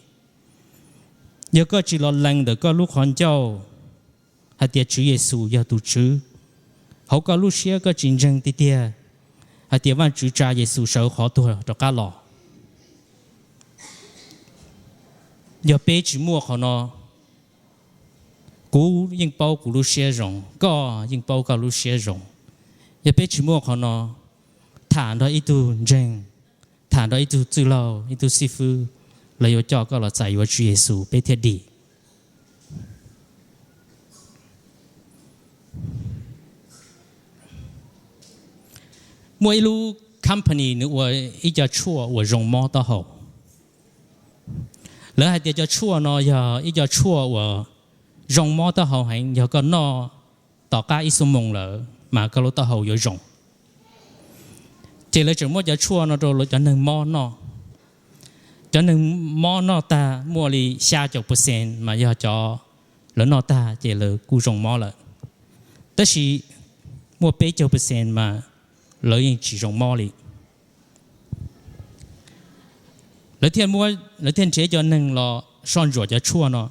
Yog koj tsis los lees ntawm koj lub qhov ncauj hais tias Tswv Yexus yog tus Tswv, hauv koj lub siab koj tsis ntseeg tiag tiag hais tias Vajtswv tsa Yexus sawv qhov tuag rov qab los, yog peb tsis muaj qhov no, kuv yeej paub kuv lub siab zoo, koj yeej paub koj lub siab zoo. Yog peb tsis muaj qhov no, tham nrog ib tug ntseeg, tham nrog ib tug txwj laug, ib tug xib fwb, lawv yuav coj koj los txais yuav Tswv Yexus peb thiaj dim. Muaj ib lub company nws ua ib co tshuaj uas zoo mob taub hau. Lawv hais tias cov tshuaj no yog ib co tshuaj uas zoo mob taub hau heev, yog koj noj tom qab ib xuab moos lawm mas koj lub taub hau yuav zoo. Ces lawv tseem muab cov tshuaj no rau cov neeg mob noj. Cov neeg mob noj tag muaj li xya caum percent mas yog cov lawv noj tag ces lawv kuj zoo mob lawm. Tab sis muaj peb caug percent mas lawv yeej tsis zoo mob li. Lawv thiaj nrhiav cov neeg los soj ntsuam cov tshuaj no.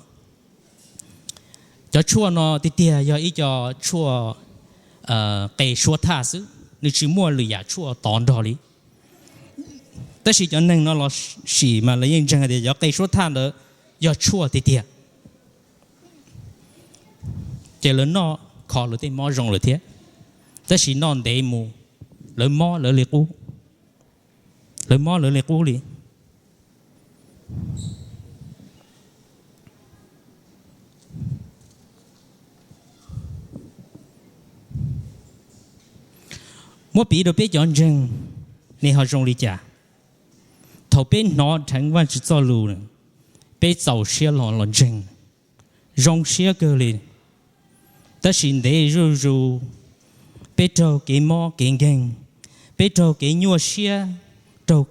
Cov tshuaj no tiag tiag yog ib co tshuaj qe suab thaj xwb, nws tsis muaj lwm yam tshuaj tov nrog li. Tab sis cov neeg no los sim mas lawv yeej ntseeg hais tias cov qe suab thaj ntawd yog tshuaj tiag tiag. Ces lawv noj kho lawv tej mob zoo lawm thiab, tab sis noj ntev mus lawv mob lawv li qub, lawv mob lawv li qub li. Muab piv rau peb cov ntseeg, nej ho zoo li cas? Thaum peb hnov dheev Vajtswv txoj lus, Peb txaus siab los los ntseeg, zoo siab kawg li. Tab sis ntev zuj zus, peb raug kev mob kev nkeeg, peb raug kev nyuaj siab, raug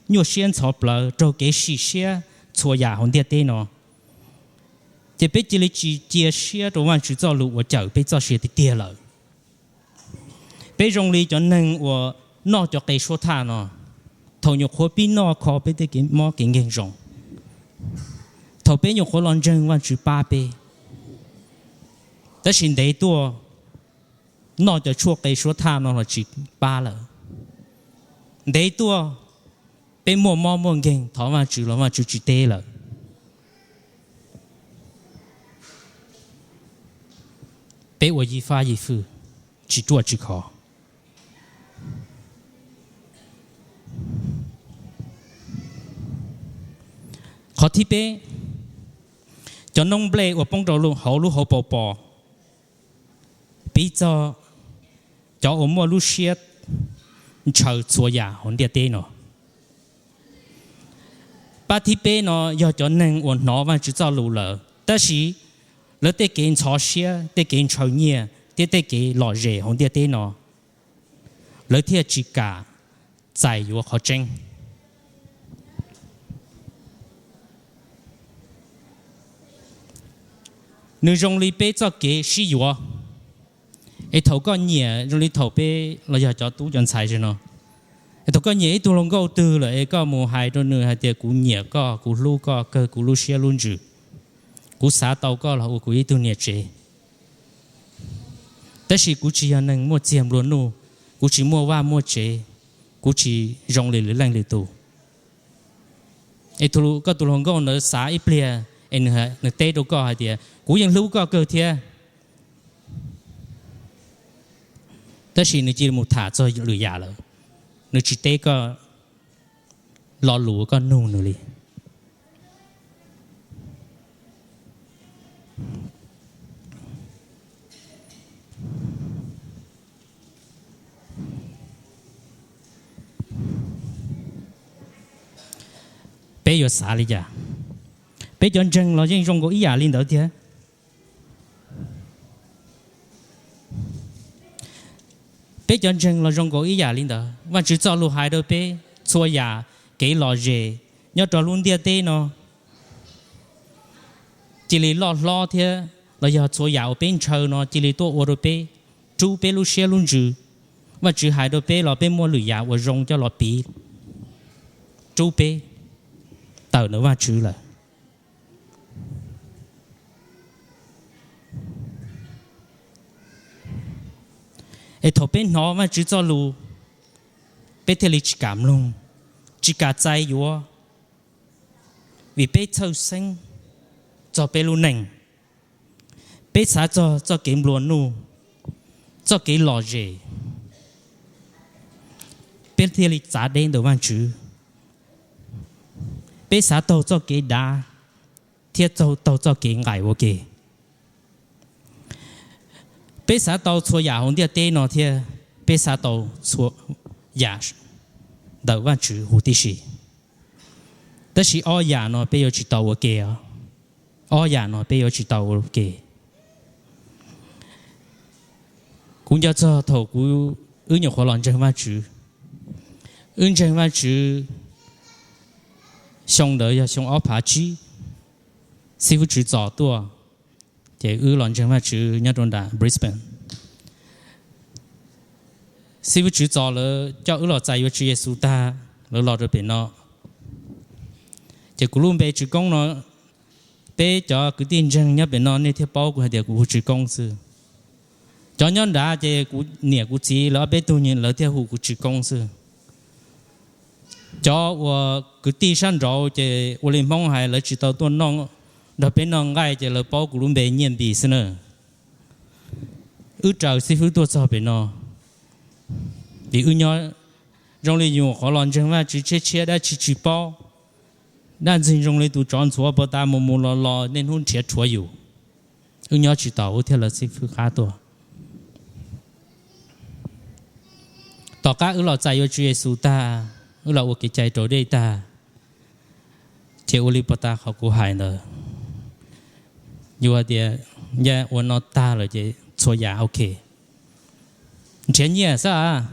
nyuaj siab ntxhov plawv, raug kev sim siab txhua yam hauv ntiaj teb no, ces peb cia li tsis cia siab rau Vajtswv txoj lus uas cawm peb txoj sia tiag tiag lawm. Peb zoo li cov neeg uas noj cov qe suab thaj no, thaum nyuam qhuav pib noj kho peb tej kev mob kev nkeeg zoo, thaum peb nyuam qhuav los ntseeg Vajtswv pab peb. Tab sis ntev tuaj, noj cov tshuaj qe suab thaj no los tsis pab lawm. Ntev tuaj, peb muaj mob muaj nkeeg thov Vajtswv los Vajtswv tsis teb lawm. Peb ua yij fab yij fwj, tsis ruaj tsis khov. Qhov thib peb, cov noob nplej uas poob rau hauv lub hauv paus pos, piv txog cov uas muaj lub siab ntshaw txhua yam hauv ntiaj teb no. Pab thib peb no yog cov neeg uas hnov Vajtswv txoj lus lawm, tab sis lawv tej kev ntxhov siab, tej kev ntshaw nyiaj thiab tej kev lom zem hauv ntiaj teb no, lawv thiaj tsis kam txais yuav qhov tseeb. Nws zoo li peb txoj kev sib yuav. Es thaum koj nyiam, zoo li thaum peb los yog cov tub cov ntxhais no, es thaum koj nyiam ib tug hluas nkauj twg lawm es koj mus hais rau nws hais tias, kuv nyiam koj, kuv hlub koj kawg kuv lub siab lub ntsws, kuv xav tau koj los ua kuv ib tug niam tsev. Tab sis kuv tsis yog neeg muaj txiag nplua nuj, kuv tsis muaj vaj muaj tsev, kuv tsis zoo li lwm leej lwm tus. Es koj tus hluas nkauj ntawd xav ib pliag es nws teb rau koj hais tias, kuv yeej hlub koj kawg thiab. Tab sis nws cia li mus tham txog lwm yam lawm, nws tsis teb koj lo lus uas koj nug nws li. Peb yuav xav li cas? Peb cov ntseeg los yeej zoo nkaus ib yam li ntawd thiab. Peb cov ntseeg los zoo nkaus ib yam li ntawd. Vajtswv txoj lus hais rau peb, txhua yam kev lom zem nyob rau lub ntiaj teb no cia li loj hlob thiab, los yog txhua yam uas peb ntshaw no cia li tuaj ua rau peb rub peb lub siab lub ntsws. Vajtswv hais rau peb los peb muaj lwm yam uas zoo coj los piv rub peb tawm ntawm Vajtswv lawm. Es thaum peb hnov Vajtswv txoj lus, peb thiaj li tsis kam mloog, tsis kam txais yuav, vim peb txhawj xeeb txog peb lub neej. Peb xav txog txoj kev nplua nuj, txoj kev lom zem, peb thiaj li txav deb ntawm Vajtswv. Peb xav taug txoj kev dav thiab taug txoj kev nqaim ua ke. Peb xav tau txhua yam hauv ntiaj teb no thiab peb xav tau txhua yam ntawm Vajtswv huv tib si. Tab sis ob yam no peb yuav tsis tau ua ke. Ob yam no peb yuav tsis tau ua ke. Kuv nco txog thaum kuv, wb nyuam qhuav los ntseeg Vajtswv. Wb ntseeg Vajtswv xyoo ntawd yog xyoo ob phav tsib, xib fwb Tswv Txos tuaj, ces wb los ntseeg Vajtswv nyob rau nram Brisbane. Xib fwb Tswv Txos lawv coj wb los txais yuav Tswv Yexus tag, lawv los rau pem no. Ces kuv lub npe Tswv Koob no, peb cov kwv tij ntseeg nyob pem no nej thiaj paub kuv hais tias kuv hu Tswv Koob xwb. Cov nyob nrad ces kuv niam kuv txiv lawv ob peb tug, lawv thiaj hu kuv Tswv Koob xwb. Cov uas kwv tij sab nraud ces ua li Hmoob hais, lawv tsis tau tuaj nrog peb noj nqaij ces lawv paub kuv lub npe Nyiaj Npis xwb na. Wb raws xib fwb tuaj txog pem no, vim wb nyob zoo li nyuam qhuav los ntseeg Vajtswv tshiab tshiab, dab tsi tsis paub, dab ntxwg zoo li tus tsov ntxhuav pov tas mus mus los los niaj hnub nrhiav rhuav yus. Wb nyob tsis taus wb thiaj lawv xib fwb qab tuaj. Tom qab wb los txais yuav Tswv Yexus tag, wb los ua kev cai raus dej tag, Ces ua li puag ta qhov kuv hais ntawd, yus hais tias, ya ua no tag lawm ces txhua yam ok, nrhiav nyiaj xwb a,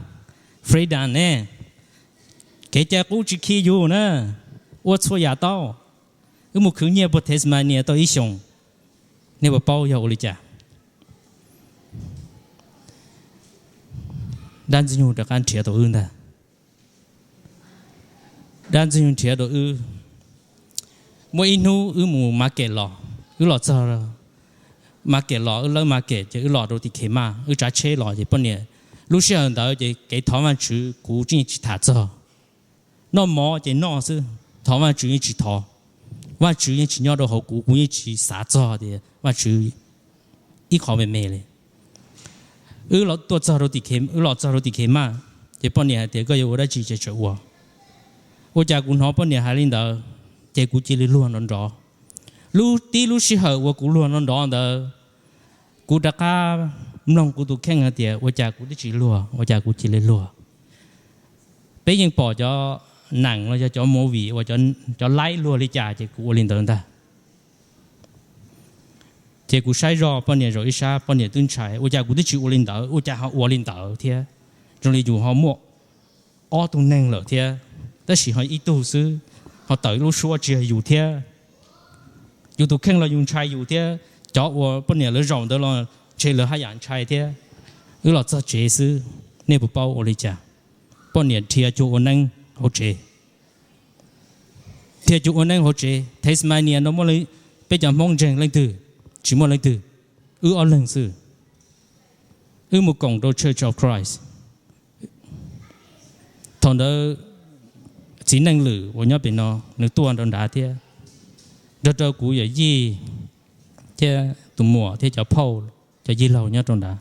freedom ne, kev cai qub tsis khi yus na, ua txhua yam tau. Wb mus khwv nyiaj puag Tasmania tau ib xyoos, nej puas paub yog ua li cas? Dab Ntxwg Nyoog rov qab nrhiav tau wb ntag. Dab Ntxwg Nyoog nrhiav tau wb. Muaj ib hnub wb mus market los, wb los txog market los, wb lawb market ces wb los rau tim Khe Maj, wb tsav tsheb los ces poj niam, lub sij hawm ntawd ces kev thov Vajtswv kuv yeej tsis tham txog. Noj mov ces noj xwb, thov Vajtswv yeej tsis thov. Vajtswv yeej tsis nyob rau hauv kuv, kuv yeej tsis xav txog tias Vajtswv ib qho me me li. Wb tuaj txog, wb los txog rau tim Khe Maj, ces poj niam hais tias koj yuav ua dab tsi ces tsam ua. Ua cas kuv hnov poj niam hais li ntawd, ces kuv cia li luag nrov nrov. Lub tib lub sij hawm uas kuv luag nrov nrov ntawd, kuv rov qab mloog kuv tus kheej hais tias ua cas kuv twb tsis luag, ua cas kuv cia li luag. Peb yeej pom cov nees los yog cov movie uas cov laib luag li cas ces kuv ua li ntawd ntag. Ces kuv saib zoj poj niam zaum ib sab, poj niam twb ntshai, ua cas kuv twb tsis ua li ntawd, ua cas ho ua li ntawd thiab. Zoo li yus ho muaj ob tug neeg lawm thiab, tab sis ho ib tug xwb, ho tawm lub suab tsis yog yus thiab. Yus tus kheej los yus ntshai yus thiab, cov uas poj niam lawv zaum ntawd los ntshe lawv haj yam ntshai thiab. Wb los txog tsev xwb, nej puas paub ua li cas? Poj niam dhia cuag ua neeb hauv tsev. Dhia cuag ua neeb hauv tsev. Tasmania no muaj, peb cov Hmoob ntseeg leej twg? Tsis muaj leej twg. Wb ob leeg xwb. Wb mus koom rau Church of Christ. Thaum ntawd txiv neej lwm uas nyob pem no nws tuaj rau nrad thiab, nrog rau kuv yawm yij thiab tus muam thiab cov phauj, cov yij laug nyob rau nrad.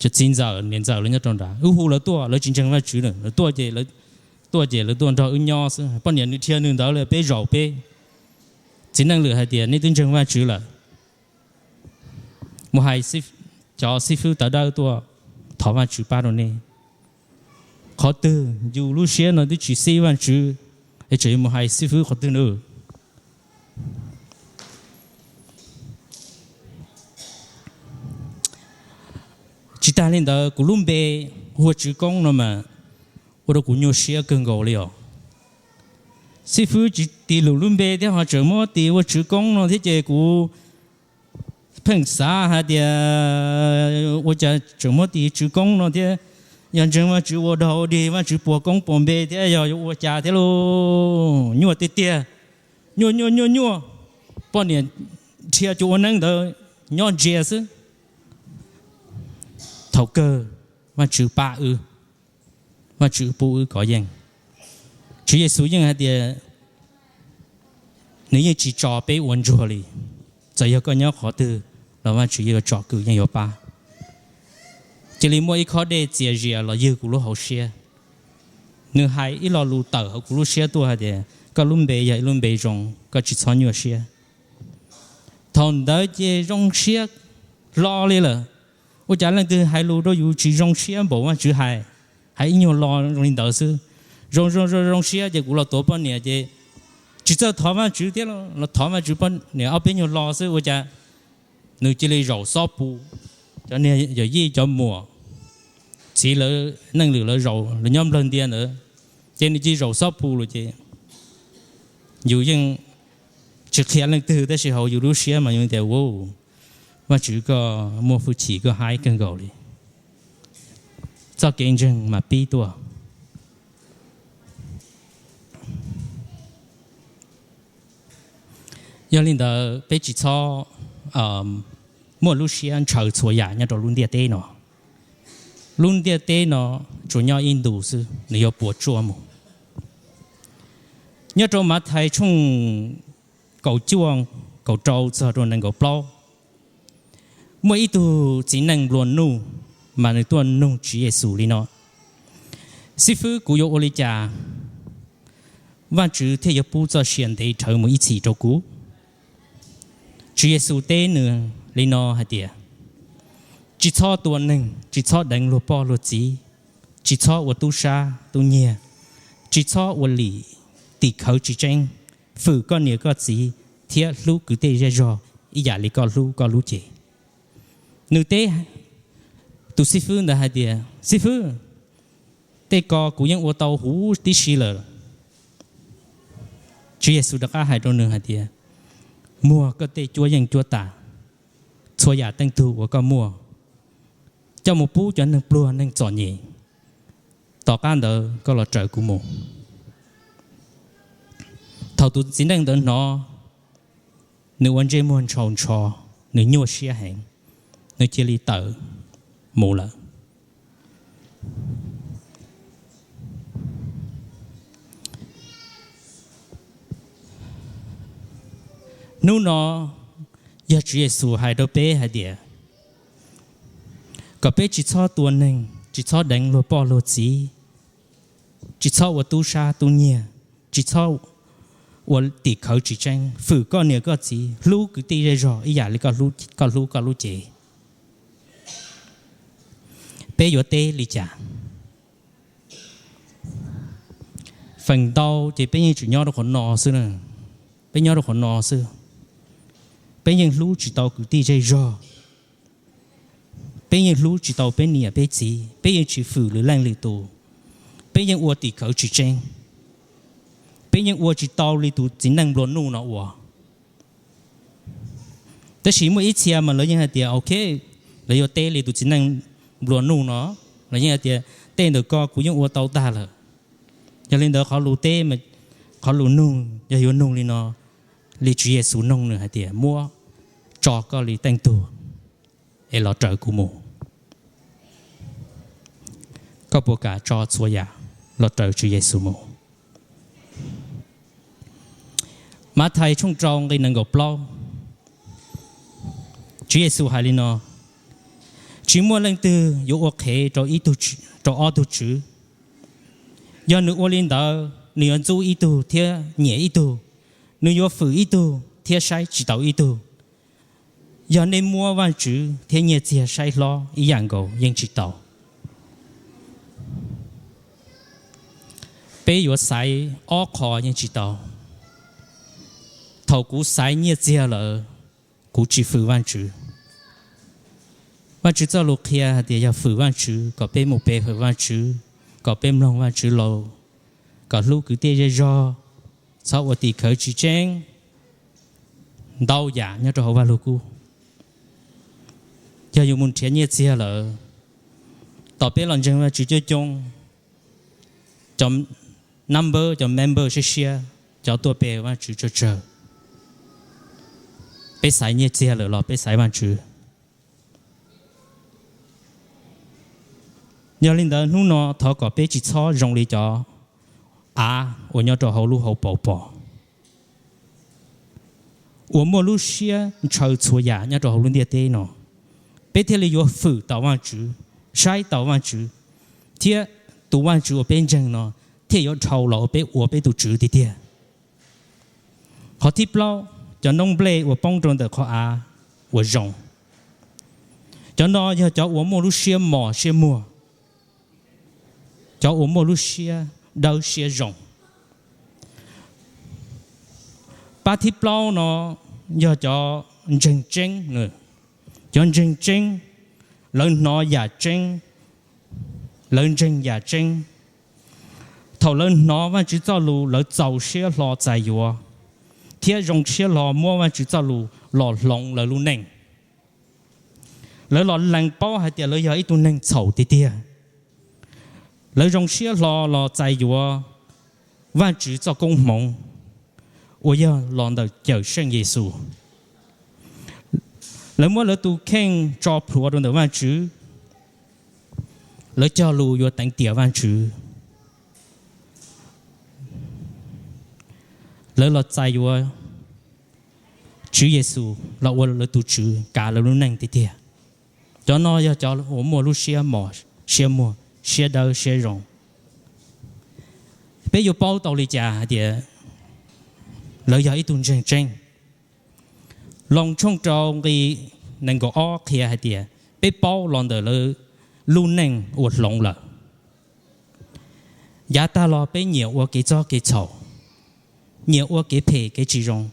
Cov txiv ntxawm niam ntxawm lawv nyob rau nrad, wb hu lawv tuaj, lawv tsis ntseeg Vajtswv na, lawv tuaj ces, tuaj ces lawv tuaj nrog wb nyob xwb. Poj niam nws dhia nws ntawd lawm, peb zaum peb. Txiv neej lwm hais tias nej twb ntseeg Vajtswv lawm, mus hais cov xib fwb tawv dawb tuaj thov Vajtswv pab rau nej. Qhov twg yus lub siab no twb tsis xib Vajtswv, es tseem yuav mus hais xib fwb qhov twg na? Tsis tas li ntawd, kuv lub npe hu ua Tswv Koob no mas ua rau kuv nyuaj siab kawg nkaus li os. Xib fwb tsis tis lus lub npe thiab ho tseem muab tis ua Tswv Koob no thiab ces kuv pheej xav hais tias ua cas tseem muab tis Tswv Koob no thiab, yog ntseeg Vajtswv ua dog ua dig Vajtswv puas koob puas npe thiab yog yuav ua cas thiab lauj, nyuaj tiag tiag, nyuaj nyuaj nyuaj nyuaj. Poj niam dhia cuag ua neeb ntawd nyob ntsia xwb. Thaum kawg Vajtswv pab wb, Vajtswv pub wb kov yeej. Tswv Yexus yeej hais tias nws yeej tsis tso peb ua ntsuag li. Txawm yog koj nyob qhov twg los Vajtswv yeej yuav tsom kwm yeej yuav pab. Cia li muaj ib khob dej txias zias los ywg kuv lub hauv siab. Nws hais ib lo lus tawm hauv kuv lub siab tuaj hais tias koj lub npe yog ib lub npe zoo, koj tsis txhob nyuaj siab. Thaum ntawd ces zoo siab hlo li lawm. Ua cas leej twg hais lus rau yus tsis zoo siab npaum Vajtswv hais, hais ib nyuag lo zoo li ntawd xwb. Zoo zoo zoo zoo siab ces kuv los tuav poj niam ces tsis txawj thov Vajtswv thiab, los thov Vajtswv poj niam ob peb nyuag lo xwb ua cas nws cia li zaum xob pus. Cov niag yawm yij cov muam, txiv lawv, neej lwm lawv zaum lawv nyob nplawg ntias ntawd, ces nws cia li zaum xob pus lawm ces yus yeej tsis qhia leej twg tab sis hauv yus lub siab mas yus tias, Vajtswv koj muaj hwj chim koj haib kawg nkaus li. Txoj kev ntseeg mas pib tuaj. Yog li ntawd peb tsis txhob muaj lub siab ntshaw txhua yam nyob rau lub ntiaj teb no. Lub ntiaj teb no tsuas nyob ib ntus xwb nws yuav puas tsuaj mus. Nyob rau Mathais tshooj kaum cuaj, kaum rau txog rau nees nkaum plaub, muaj ib tug txiv neej nplua nuj mas nws tuaj nug Tswv Yexus li no, Xib fwb, kuv yuav ua li cas Vajtswv thiaj yuav pub txoj sia ntev dhawv mus ib txhis rau kuv? Tswv Yexus teb nws li no hais tias, tsis txhob tua neeg, tsis txhob deev luag poj luag txiv, tsis txhob ua tub sab tub nyiag, tsis txhob ua lim tim khawv tsis tseeb, fwm koj niam koj txiv thiab hlub kwv tij zej zog ib yam li koj hlub koj lub cev. Nws teb tus xib fwb ntawd hais tias, Xib fwb, tej ko kuv yeej ua tau huv tib si lawm. Tswv Yexus rov qab hais rau nws hais tias, Muag koj tej cuab yeej cuab tam, txhua yam teej tug uas koj muaj, coj mus pub cov neeg pluag neeg txom nyem, tom qab ntawd koj los raws kuv mus. Thaum tus txiv neej ntawd hnov, nws ua ntsej muag ntshaus ntsho, nws nyuaj siab heev, nws cia li tawm mus lawm. Hnub no yog Tswv Yexus hais rau peb hais tias, kom peb tsis txhob tua neeg, tsis txhob deev luag poj luag txiv, tsis txhob ua tub sab tub nyiag, tsis txhob ua tim khawv tsis tseeb, fwm koj niam koj txiv, hlub kwv tij zej zog ib yam li koj hlub koj lub cev. Peb yuav teb li cas? Feem ntau ces peb yeej tseem nyob rau qhov no xwb, peb nyob rau qhov no xwb. Peb yeej hlub tsis tau kwv tij zej zog, peb yeej hlub tsis tau peb niam peb txiv, peb yeej tsis fwm lwm leej lwm tus, peb yeej ua tim khawv tsis tseeb, peb yeej ua tsis tau li tus txiv neej nplua nuj no ua. Tab sis muaj ib txhia mas lawv yeej hais tias, ok, lawv yuav teb li tus txiv neej nplua nuj no, lawv yeej hais tias, tej ntawm ko kuv yeej ua tau tag lawm. Yog li ntawd qhov lus teb, qhov lus nug yog yuav nug li no, li Tswv Yexus nug nws hais tias, muab tso koj li teej tug es los raws kuv mus. Koj puas kam tso txhua yam los raws Tswv Yexus mus? Mathais tshooj rau nqe nees nkaum plaub, Tswv Yexus hais li no, tsis muaj leej twg yuav ua qhev rau ob tug tswv. Yog nws ua li ntawd, nws yuav ntxub ib tug thiab nyiam ib tug, nws yuav fwm ib tug thiab saib tsis taus ib tug. Yog nej muab Vajtswv thiab nyiaj txiag saib hlob ib yam nkaus yeej tsis tau. Peb yuav xaiv ob qho yeej tsis tau. Thaum kuv xaiv nyiaj txiag lawm, kuv tsis fwm Vajtswv. Vajtswv txoj lus qhia hais tias yog fwm Vajtswv, kom peb mus pe hawm Vajtswv, kom peb mloog Vajtswv lus, kom hlub kwv tij zej zog, txhob ua tim khawv tsis tseeb, ntau yam nyob rau hauv Vajluskub. Yog yus mus nrhiav nyiaj txiag lawm, tom peb los ntseeg Vajtswv coob coob, cov number, cov member siab siab, cov tuaj pe Vajtswv tsawg tsawg. Peb xaiv nyiaj txiag lawm los peb xaiv Vajtswv? Yog li ntawd hnub no thov kom peb tsis txhob zoo li cov av uas nyob rau hauv lub hauv paus pos uas muaj lub siab ntshaw txhua yam nyob rau hauv lub ntiaj teb no, peb thiaj li yuav fwm tau Vajtswv, saib tau Vajtswv, thiab tus Vajtswv uas peb ntseeg no thiaj yuav dhau los ua peb, ua peb tus Tswv tiag tiag. Qhov thib plaub, cov noob nplej uas poob rau ntawm qhov av uas zoo. Cov no yog cov uas muaj lub siab mos siab muag, cov uas muaj lub siab dawb siab zoo. Pab thib plaub no yog cov ntseeg tseeb. Cov ntseeg tseeb, lawv hnov yam tseeb, lawv ntseeg yam tseeb. Thaum lawv hnov Vajtswv txoj lus, lawv txaus siab hlo txais yuav, thiab zoo siab hlo muab Vajtswv txoj lus los hloov lawv lub neej. Lawv los lees paub hais tias lawv yog ib tug neeg txhaum tiag tiag. Lawv zoo siab hlo los txais yuav Vajtswv txoj koob hmoov uas yog los ntawm Cawmseej Yexus. Lawv muab lawv tus kheej tso plhuav rau ntawm Vajtswv. Lawv cog lus yuav teev tiam Vajtswv. Lawv los txais yuav Tswv Yexus los ua lawv tus Tswv kav lawv lub neej tiag tiag. Cov no yog cov uas muaj lub siab mos siab muag, siab dawb siab zoo. Peb yuav paub tau li cas hais tias lawv yog ib tug ntseeg tseeb? Loos tshooj rau nqe nees nkaum ob qhia hais tias peb paub los ntawm lawv lub neej uas hloov lawm. Yav tag los peb nyiam ua kev txob kev txhaum, nyiam ua kev phem kev tsis zoo,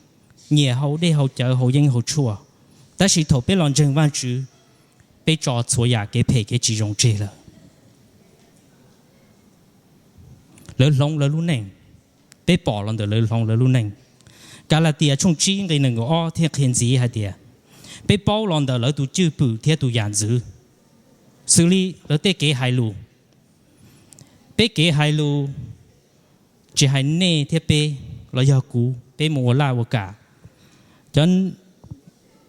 nyiam haus dej haus cawv haus yeeb haus tshuaj. Tab sis thaum peb los ntseeg Vajtswv, peb tso txhua yam kev phem kev tsis zoo tseg lawm. Lawv hloov lawv lub neej, peb pom los ntawm lawv hloov lawv lub neej. Kalatias tshooj tsib nqe nees nkaum ob thiaj qhia ntxiv hais tias, peb paub los ntawm lawv tus cwj pwm thiab tus yam ntxwv, xws li lawv tej kev hais lus. Peb kev hais lus, tsis hais nej thiab peb los yog kuv, peb mus ua laj ua kam, cov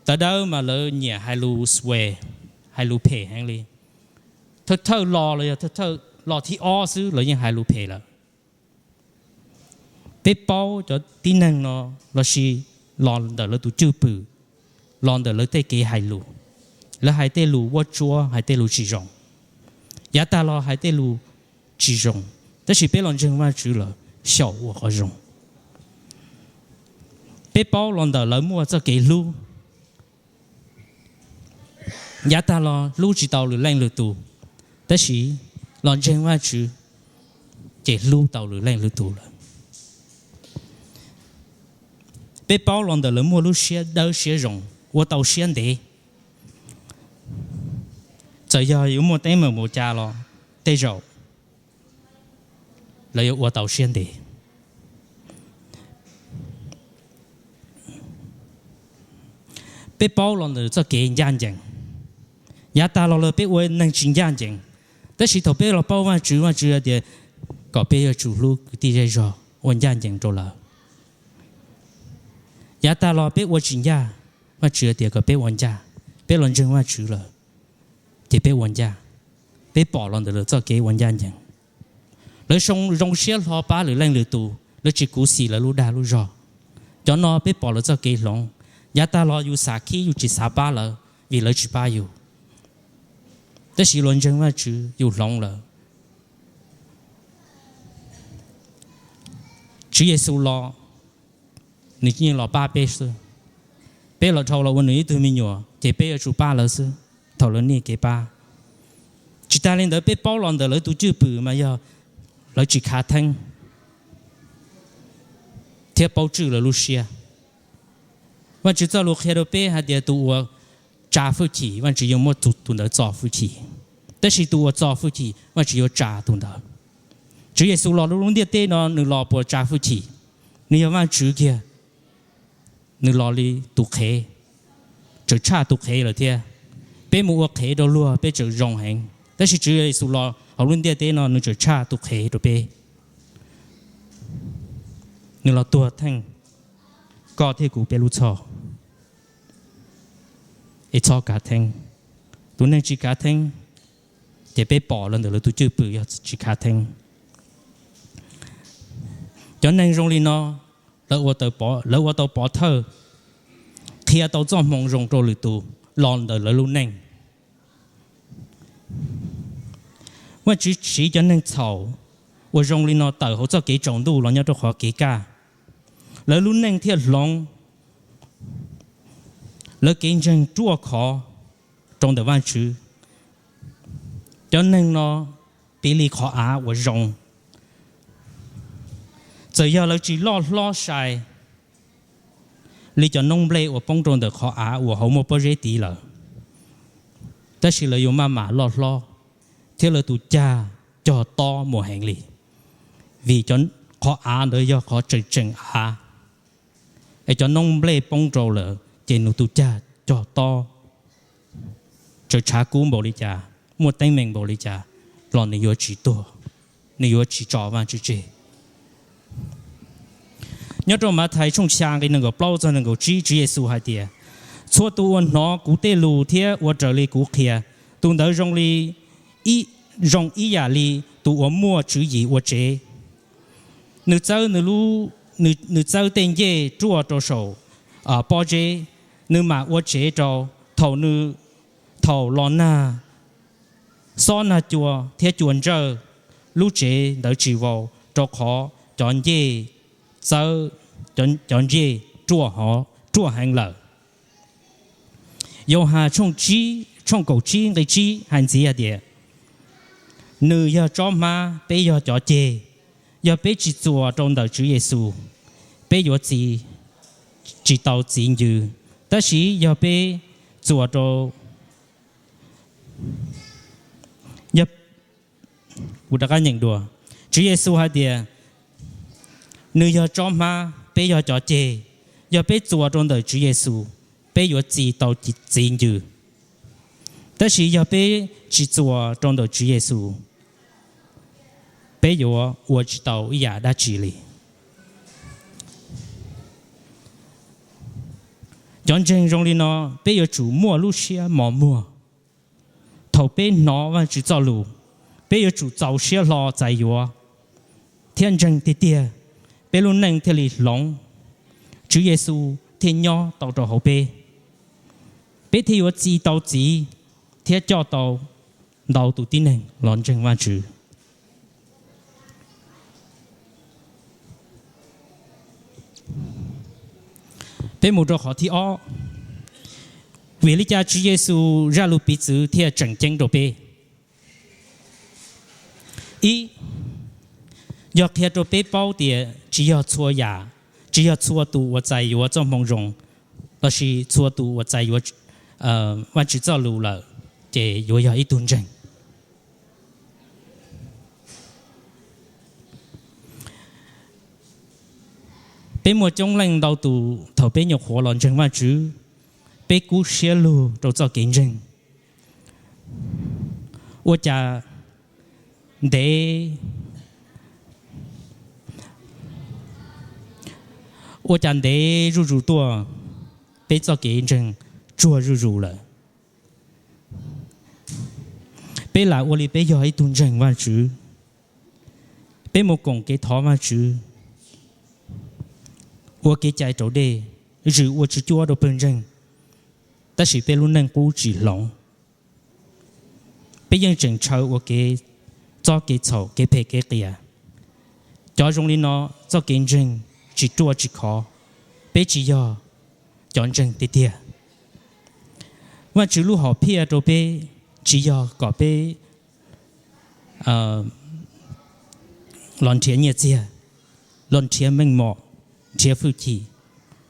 tawv dawb mas lawv nyiam hais lus swear, hais lus phem heev li. Thawj thawj los los yog thawj thawj los thib ob xwb lawv yeej hais lus phem lawm. Peb paub cov tib neeg no los sis los ntawm lawv tus cwj pwm, los ntawm lawv tej kev hais lus, lawv hais tej lus vuab tsuab, hais tej lus tsis zoo. Yav tag los hais tej lus tsis zoo, tab sis peb los ntseeg Vajtswv lawm, xyaum ua qhov zoo. Peb paub los ntawm lawv muaj txoj kev hlub. Yav tag los hlub tsis tau lwm leej lwm tus, tab sis los ntseeg Vajtswv ces hlub tau lwm leej lwm tus lawm. Peb paub los ntawm lawv muaj lub siab dawb siab zoo, ua tau siab ntev. Txawm yog yuav muaj teeb meem mus cas los tej zaum lawv yuav ua tau siab ntev. Peb paub los ntawm txoj kev ncaj ncees. Yav tag los lawm peb ua neeg tsis ncaj ncees, tab sis thaum peb los paub Vajtswv, Vajtswv hais tias kom peb yuav tsum hlub kwv tij zej zog, ua ncaj ncees rau lawv. Yav tag los peb ua tsis ncaj, Vajtswv hais tias kom peb ua ncaj. Peb los ntseeg Vajtswv lawm, ces peb ua ncaj. Peb pom los ntawm lawv txoj kev ua ncaj ncees. Lawv zoo siab hlo pab lwm leej lwm tus, lawv tsis khuv xim lawv lub dag lub zog. Cov no peb pom lawv txoj kev hloov. Yav tag los yus xav khib yus tsis xav pab lawv vim lawv tsis pab yus, tab sis los ntseeg Vajtswv yus hloov lawm. Tswv Yexus los, nws yeej los pab peb xwb. Peb los dhau los ua nws ib tug me nyuam ces peb yuav tsum pab lawv xwb thaum lawv nyiam kev pab. Tsis tas li ntawd peb paub los ntawm lawv tus cwj pwm mas yog lawv tsis khav theeb thiab paub tswj lawv lub siab. Vajtswv txoj lus qhia rau peb hais tias tus uas tsa hwj chim, Vajtswv yuav muab tus ntawd txo hwj chim, tab sis tus uas txo hwj chim, Vajtswv yuav tsa tus ntawd. Tswv Yexus los lub ntiaj teb no nws los puas tsa hwj chim? Nws yog Vajtswv kiag, nws los li tus qhev, tseem tshaj tus qhev lawm thiab. Peb mus ua qhev rau luag peb tseem zoo heev, tab sis Tswv Yexus los hauv lub ntiaj teb no nws tseem tshaj tus qhev rau peb. Nws los tuag theej koj thiab kuv peb lub txhoj, es txhob khav theeb. Tus neeg tsis khav theeb, ces peb pom los ntawm lawv tus cwj pwm yog tsis khav theeb. Cov neeg zoo li no, lawv ua tau pov thawj, qhia tau txoj hmoo zoo rau lwm tus los ntawm lawv lub neej. Vajtswv siv cov neeg txhaum uas zoo li no tawm hauv txoj kev tsaus ntuj los nyob rau qhov kev kaj. Lawv lub neej thiaj hloov, lawv kev ntseeg ruaj khov rau ntawm Vajtswv. Cov neeg no piv li qhov av uas zoo, txawm yog lawv tsis loj hlob sai li cov noob nplej uas poob rau ntawm qhov av uas hauv muaj pob zeb tiv lawm, tab sis lawv yuav maj mam loj hlob thiab lawv tus cag cog tob mus heev li, vim qhov av ntawd yog qhov tseem tseem av. Es cov noob nplej poob rau lawm ces nws tus cag cog tob, txawm tshav kub npaum li cas, muaj teeb meem npaum li cas los nws yuav tsis tuag, nws yuav tsis tso Vajtswv tseg. Nyob rau Mathais tshooj xya nqe nees nkaum plaub txog nees nkaum tsib, Tswv Yexus hais tias, txhua tus uas hnov kuv tej lus thiab ua raws li kuv qhia, tus ntawd zoo li, zoo ib yam li tus uas muaj tswv yim ua tsev. Nws txawb, nws txawb tej ncej ruaj rau saum pob zeb, nws mam ua tsev rau. Thaum nws, thaum los nag, xob nag cua thiab cua ntsawj, lub tsev ntawd tsis vau, rau qhov cov ncej txawb, cov ncej ruaj heev lawm. Yauhas tshooj kaum tsib nqe tsib hais ntxiv hais tias, nws yog tsob hmab, peb yog cov ceg. Yog peb tsis txuas rau ntawm Tswv Yexus, peb yuav txi tsis tau txiv ncw. Tab sis yog peb txuas rau, kuv rov qab nyeem dua, Tswv Yexus hais tias nws yog tsob hmab, peb yog cov ceg. Yog peb txuas rau ntawm Tswv Yexus, peb yuav txi tau txiv ncw. Tab sis yog peb tsis txuas rau ntawm Tswv Yexus, peb yuav ua tsis tau ib yam dab tsi li. Cov ntseeg zoo li no, peb yuav tsum muaj lub siab mos muag. Thaum peb hnov Vajtswv txoj lus, peb yuav tsum txaus siab hlo txais yuav thiab ntseeg tiag tiag, peb lub neej thiaj li hloov, Tswv Yexus thiaj nyob tau rau hauv peb. Peb thiaj yuav txi tau txiv thiab coj tau ntau tus tib neeg los ntseeg Vajtswv. Peb mus rau qhov thib ob, vim li cas Tswv Yexus zaj lus piv txwv thiaj tseem ceeb rau peb? Ib, yog qhia rau peb paub tias tsis yog txhua yam, tsis yog txhua tus uas txais yuav txoj moo zoo, lossis txhua tus uas txais yuav Vajtswv txoj lus lawm ces yuav yog ib tug ntseeg. Peb muaj coob leej ntau tus thaum peb nyuam qhuav los ntseeg Vajtswv, peb kub siab lug rau txoj kev ntseeg. Ua cas ntev, ua cas ntev zuj zus tuaj, peb txoj kev ntseeg tsuag zuj zus lawm. Peb lam ua li peb yog ib tug ntseeg Vajtswv. Peb mus koom kev thov Vajtswv, ua kev cai raus dej, zwm ua tswv cuab rau pawg ntseeg, tab sis peb lub neej qub tsis hloov. Peb yeej tseem ntshaw ua kev, txob kev txhaum, kev phem kev qias. Cov zoo li no, txoj kev ntseeg tsis ruaj tsis khov, peb tsis yog cov ntseeg tiag tiag. Vajtswv lub hom phiaj rau peb tsis yog kom peb los nrhiav nyiaj txiag, los nrhiav meej mom, nrhiav hwj chim,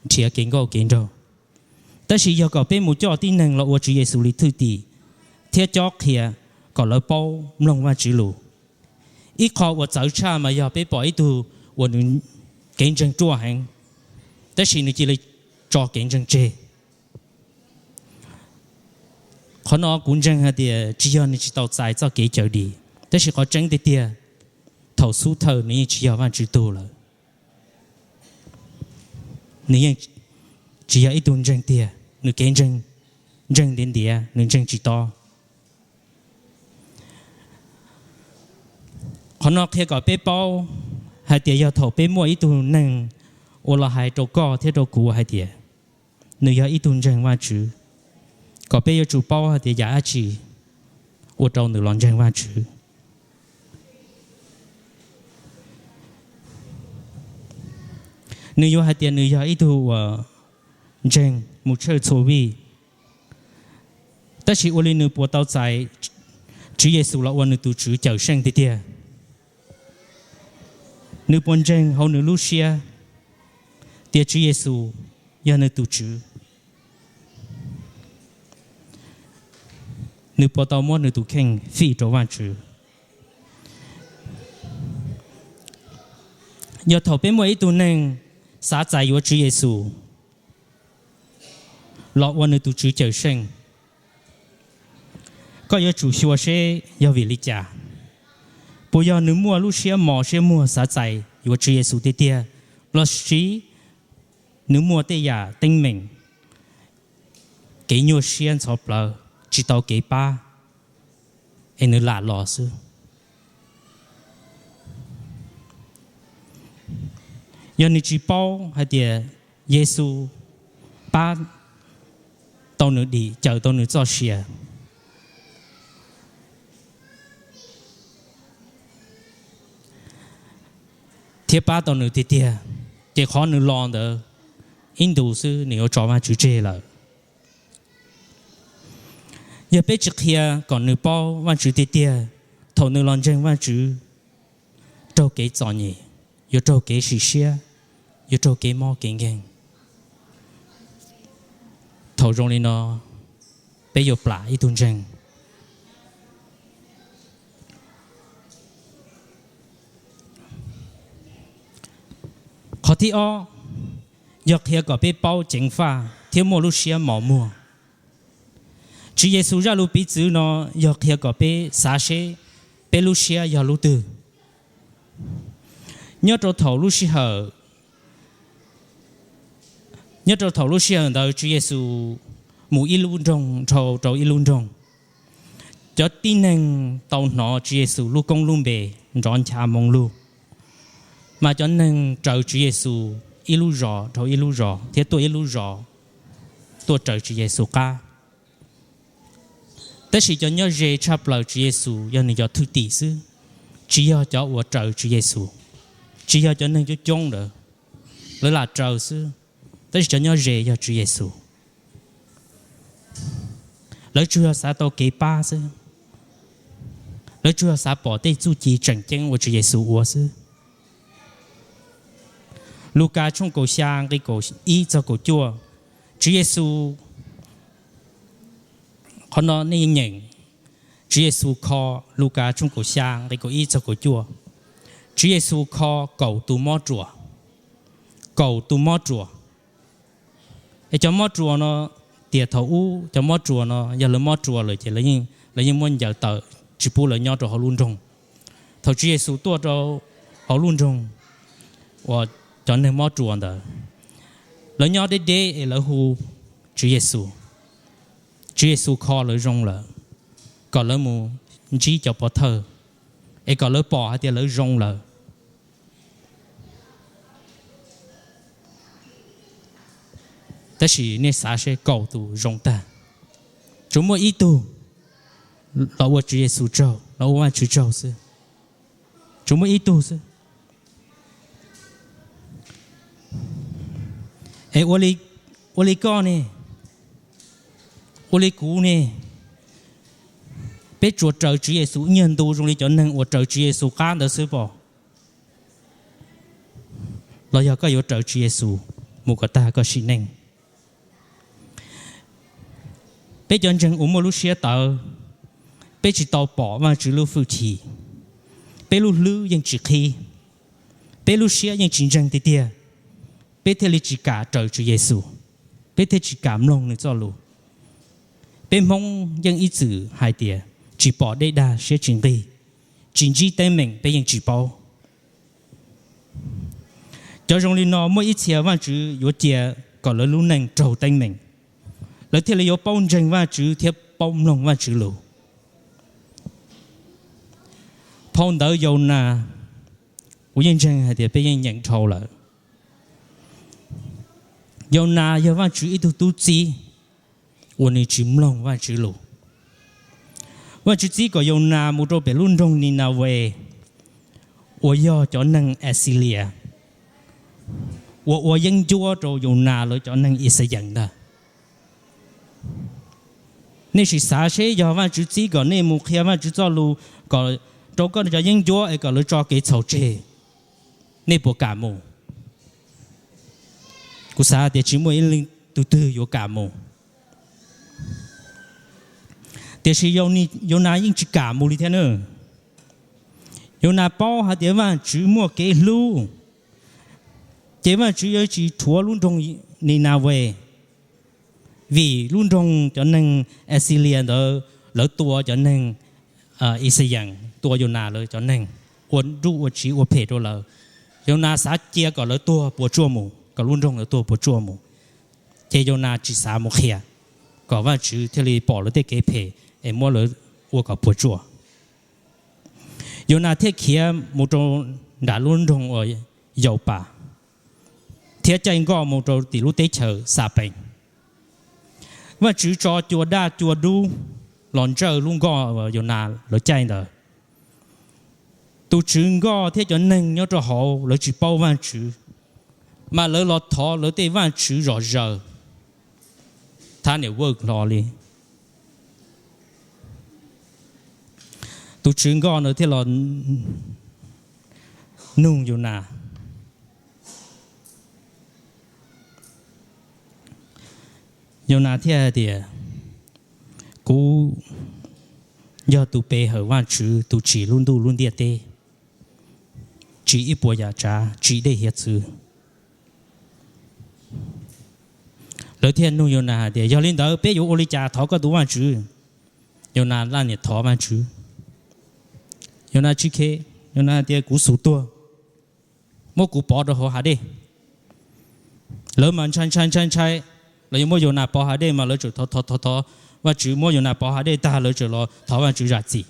nrhiav kev nkauj kev nraug. Tab sis yog kom peb mus coj tib neeg los ua Tswv Yexus li thwj tim, thiab cob qhia kom lawv paub mloog Vajtswv lus. Ib qho uas txawv tshaj mas yog peb pom ib tug uas nws kev ntseeg ruaj heev, tab sis nws cia li tso kev ntseeg tseg. Qhov no kuv ntseeg hais tias tsis yog nws tsis tau txais txoj kev cawm dim, tab sis qhov tseeb tiag tiag, thaum xub thawj nws yeej tsis yog Vajtswv tug lawm. Nws yeej tsis yog ib tug ntseeg tiag, nws kev ntseeg, ntseeg ntiav ntiav, nws ntseeg tsis tob. Qhov no qhia kom peb paub hais tias yog thaum peb muaj ib tug neeg uas los hais rau koj thiab rau kuv hais tias nws yog ib tug ntseeg Vajtswv, kom peb yuav tsum paub hais tias yam dab tsi ua rau nws los ntseeg Vajtswv. Nws yuav hais tias nws yog ib tug uas ntseeg mus tshawj txhua vij, tab sis ua li nws puas tau txais Tswv Yexus los ua nws tus Tswv Cawm Seej tiag tiag? Nws puas ntseeg hauv nws lub siab tias Tswv Yexus yog nws tus Tswv? Nws puas tau muab nws tus kheej fij rau Vajtswv? Yog thaum peb muaj ib tug neeg xav txais yuav Tswv Yexus los ua nws tus Tswv Cawm Seej, koj yuav tsum xyuas seb yog vim li cas. Puas yog nws muaj lub siab mos siab muag xav txais yuav Tswv Yexus tiag tiag, los sis nws muaj tej yam teeb meem, kev nyuaj siab ntxhov plawv tsis tau kev pab, es nws lam los xwb? Yog nws tsis paub hais tias Yexus pab tau nws dim, cawm tau nws txoj sia, thiab pab tau nws tiag tiag, ces qhov nws los ntawd ib ntus xwb nws yuav tso Vajtswv tseg lawm. Yog peb tsis qhia kom nws paub Vajtswv tiag tiag, thaum nws los ntseeg Vajtswv, raug kev txom nyem, yuav raug kev sim siab, yuav raug kev mob kev nkeeg. Thaum zoo li no, peb yuav plam ib tug ntseeg. Qhov thib ob, yog qhia kom peb paub ceev faj thiab muaj lub siab mos muag. Tswv Yexus zaj lus piv txwv no yog qhia kom peb xav seb peb lub siab yog lub twg. Nyob rau thaum lub sij hawm, nyob rau thaum lub sij hawm ntawd Tswv Yexus mus ib lub nroog dhau rau ib lub nroog. Cov tib neeg tau hnov Tswv Yexus lub koob lub npe nrov ncha moo lug, mas cov neeg raws Tswv Yexus ib lub zos dhau ib lub zos thiab tuaj ib lub zos tuaj raws Tswv Yexus qab. Tab sis cov nyob ze tshaj plaws Tswv Yexus yog nws cov thwj tim xwb, tsis yog cov uas raws Tswv Yexus, tsis yog cov neeg coob coob ntawd lawv lam raws xwb, tab sis cov nyob ze yog Tswv Yexus. Lawv tsuas yog xav tau kev pab xwb, lawv tsuas yog xav pom tej txuj ci tseem ceeb uas Tswv Yexus ua xwb. Lukas tshooj kaum xya nqe kaum ib txog kaum cuaj, Tswv Yexus, qhov no nej nyeem, Tswv Yexus kho, Lukas tshooj kaum xya nqe kaum ib txog kaum cuaj, Tswv Yexus kho kaum tus mob ruas, kaum tus mob ruas. Es cov mob ruas no, tias thaum ub cov mob ruas no yog lawv mob ruas lawm ces lawv yeej muab ncaws tawm tsis pub lawv nyob rau hauv lub nroog. Thaum Tswv Yexus tuaj rau hauv lub nroog uas cov neeg mob ruas ntawd, lawv nyob deb deb es lawv hu Tswv Yexus, Tswv Yexus kho lawv zoo lawm, kom lawv mus ntsib cov pov thawj, es kom lawv pom hais tias lawv zoo lawm. Tab sis nej xav seb kaum tus zoo tag, tsuas muaj ib tug los ua Tswv Yexus tsaug, los ua Vajtswv tsaug xwb. Tsuas muaj ib tug xwb. Es ua li koj ne, ua li kuv ne, peb tsuas raws Tswv Yexus ib nyuag ntu zoo li cov neeg uas raws Tswv Yexus qab ntawd xwb pom? Los yog koj yuav raws Tswv Yexus mus kom tag koj sim neej? Peb cov ntseeg uas muaj lub siab tawv, peb tsis tau pom Vajtswv lub hwj chim, peb lub hlwb yeej tsis qhib, peb lub siab yeej tsis ntseeg tiag tiag, peb thiaj li tsis kam raws Tswv Yexus, peb thiaj tsis kam mloog nws txoj lus. Peb Hmoob yeej ib txwm hais tias tsis pom dej dag siab tsis nqig, tsis ntsib teeb meem peb yeej tsis paub. Cov zoo li no muaj ib txhia Vajtswv yuav cia kom lawv lub neej raug teeb meem, lawv thiaj li yuav paub ntseeg Vajtswv thiab paub mloog Vajtswv lus. Phau ntawv Yaunas, kuv yeej ntseeg hais tias peb yeej nyeem dhau lawm. Yaunas yog Vajtswv ib tug tub txib uas nws tsis mloog Vajtswv lus. Vajtswv txib kom Yaunas mus rau pem lub nroog Ninaves uas yog cov neeg Axilias uas ua yeeb ncuab rau Yaunas lawv cov neeg Ixayees ntag. Nej sim xav seb yog Vajtswv txib kom nej mus qhia Vajtswv txoj lus kom rau koj cov yeeb ncuab es kom lawv tso kev txhaum tseg, nej puas kam mus? Kuv xav tias tsis muaj ib leej twg twg yuav kam mus. Tiam sis Yaunas yeej tsis kam mus li thiab na. Yaunas paub hais tias Vajtswv muaj kev hlub, ces Vajtswv yuav tsis rhuav lub nroog Ninaves, vim lub nroog cov neeg Axilias ntawd lawv tua cov neeg Ixayees, tua Yaunas lawv cov neeg, ua nruj ua tsiv ua phem rau lawv. Yaunas xav cia kom lawv tuag puas tsuaj mus, kom lub nroog lawv tuag puas tsuaj mus, ces Yaunas tsis xav mus qhia kom Vajtswv thiaj li pom lawv tej kev phem es muab lawv ua kom puas tsuaj. Yaunas thiaj khiav mus rau nram lub nroog uas Yaupas, thiab caij nkoj mus rau tim lub teb chaws Xapees. Vajtswv tso cua daj cua dub los ntsawj lub nkoj Yaunas lawv caij ntawd. Tus tswv nkoj thiab cov neeg nyob rau hauv lawv tsis paub Vajtswv, mas lawv los thov lawv tej vaj tswv zom zaws, thab niam vwj hlo li. Tus tswv nkoj ntawd thiaj los nug Yaunas, Yaunas thiaj hais tias, kuv yog tus pe hawm Vajtswv tus tsim lub ntuj lub ntiaj teb, tsim ib puas yam tsav, tsim dej hiav txwv. Lawv thiaj nug Yaunas hais tias, yog li ntawd peb yuav ua li cas thov koj tus Vajtswv? Yaunas laj niam thov Vajtswv. Yaunas tsis khe, Yaunas hais tias, kuv xum tuag, muab kuv pov rau hauv hav dej. Lawv mas ntshai ntshai ntshai ntshai, lawv yuav muab Yaunas pov hav dej mas lawv tseem thov thov thov thov Vajtswv, muab Yaunas pov hav dej tag lawv tseem los thov Vajtswv zam txim.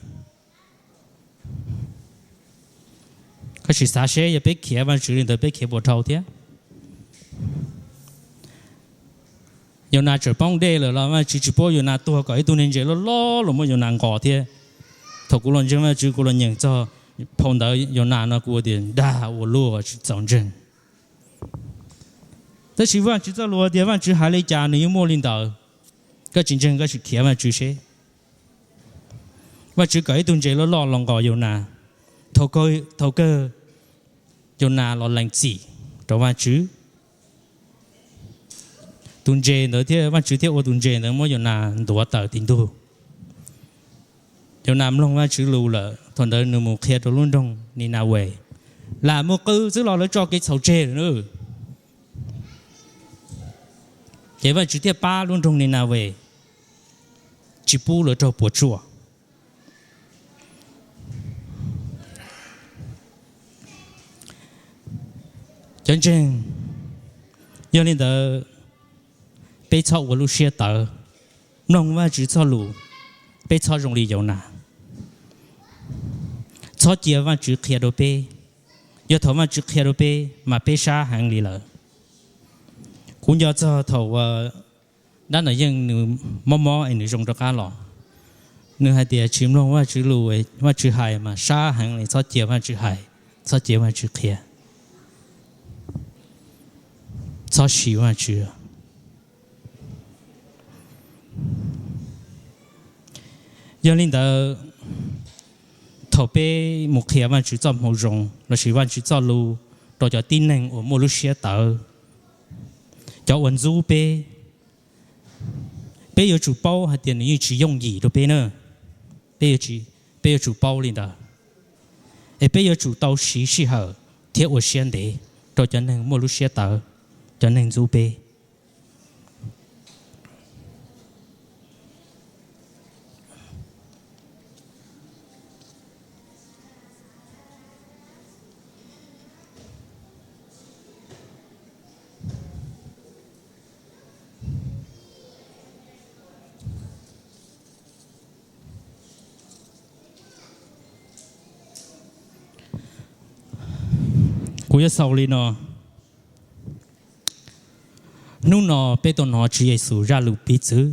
Koj sim xav seb yog peb khiav Vajtswv li ntawd peb khiav puas dhau thiab? Yaunas tseem poob dej lawm los Vajtswv tsis pub Yaunas tuag, kom ib tug neeg ntse loj loj los muab Yaunas nqos thiab. Thaum kuv los ntseeg Vajtswv, kuv los nyeem txog phau ntawv Yaunas no kuv tias, dag ua luaj, tsis txaus ntseeg. Tab sis Vajtswv txoj lus tias Vajtswv hais li cas nws yeej muaj li ntawd. Koj tsis ntseeg koj sim khiav Vajtswv seb. Vajtswv kom ib tug ntse loj loj los nqos Yaunas. Thaum kawg Yaunas los lees txim rau Vajtswv. Tus ntse ntawd thiab Vajtswv thiaj ua tus ntse ntawd muab Yaunas ntuav tawm tim ntug. Yaunas mloog Vajtswv lus lawm, thaum ntawd nws mus qhia rau lub nroog Ninaves. Lam mus qw xwb los lawv tso kev txhaum tseg lawm. Ces Vajtswv thiaj pab lub nroog Ninaves, tsis pub lawv raug puas tsuaj. Cov ntseeg, yog li ntawd peb txhob ua lub siab tawv, mloog Vajtswv txoj lus, peb txhob zoo li Yaunas. Txhob cia Vajtswv qhia rau peb. Yog thaum Vajtswv qhia rau peb mas peb sab heev li lawm. Kuv nco txog thaum dab Nom Yeej nws mob mob es nws zoo rov qab los, nws hais tias tsis mloog Vajtswv lus, Vajtswv hais mas sab heev li, txhob cia Vajtswv hais, txhob cia Vajtswv qhia, txhob sim Vajtswv. Yog li ntawd, thaum peb mus qhia Vajtswv txoj moo zoo lossis Vajtswv txoj lus rau cov tib neeg uas muaj lub siab tawv, cov uas ntxub peb, peb yuav tsum paub hais tias nws yeej tsis yooj yim rau peb na. Peb yuav tsum paub li ntawd, es peb yuav tsum tau siv sij hawm thiab ua siab ntev rau cov neeg muaj lub siab tawv, cov neeg ntxub peb. Kuv yuav xaus li no. Hnub no peb tau hnov Tswv Yexus zaj lus piv txwv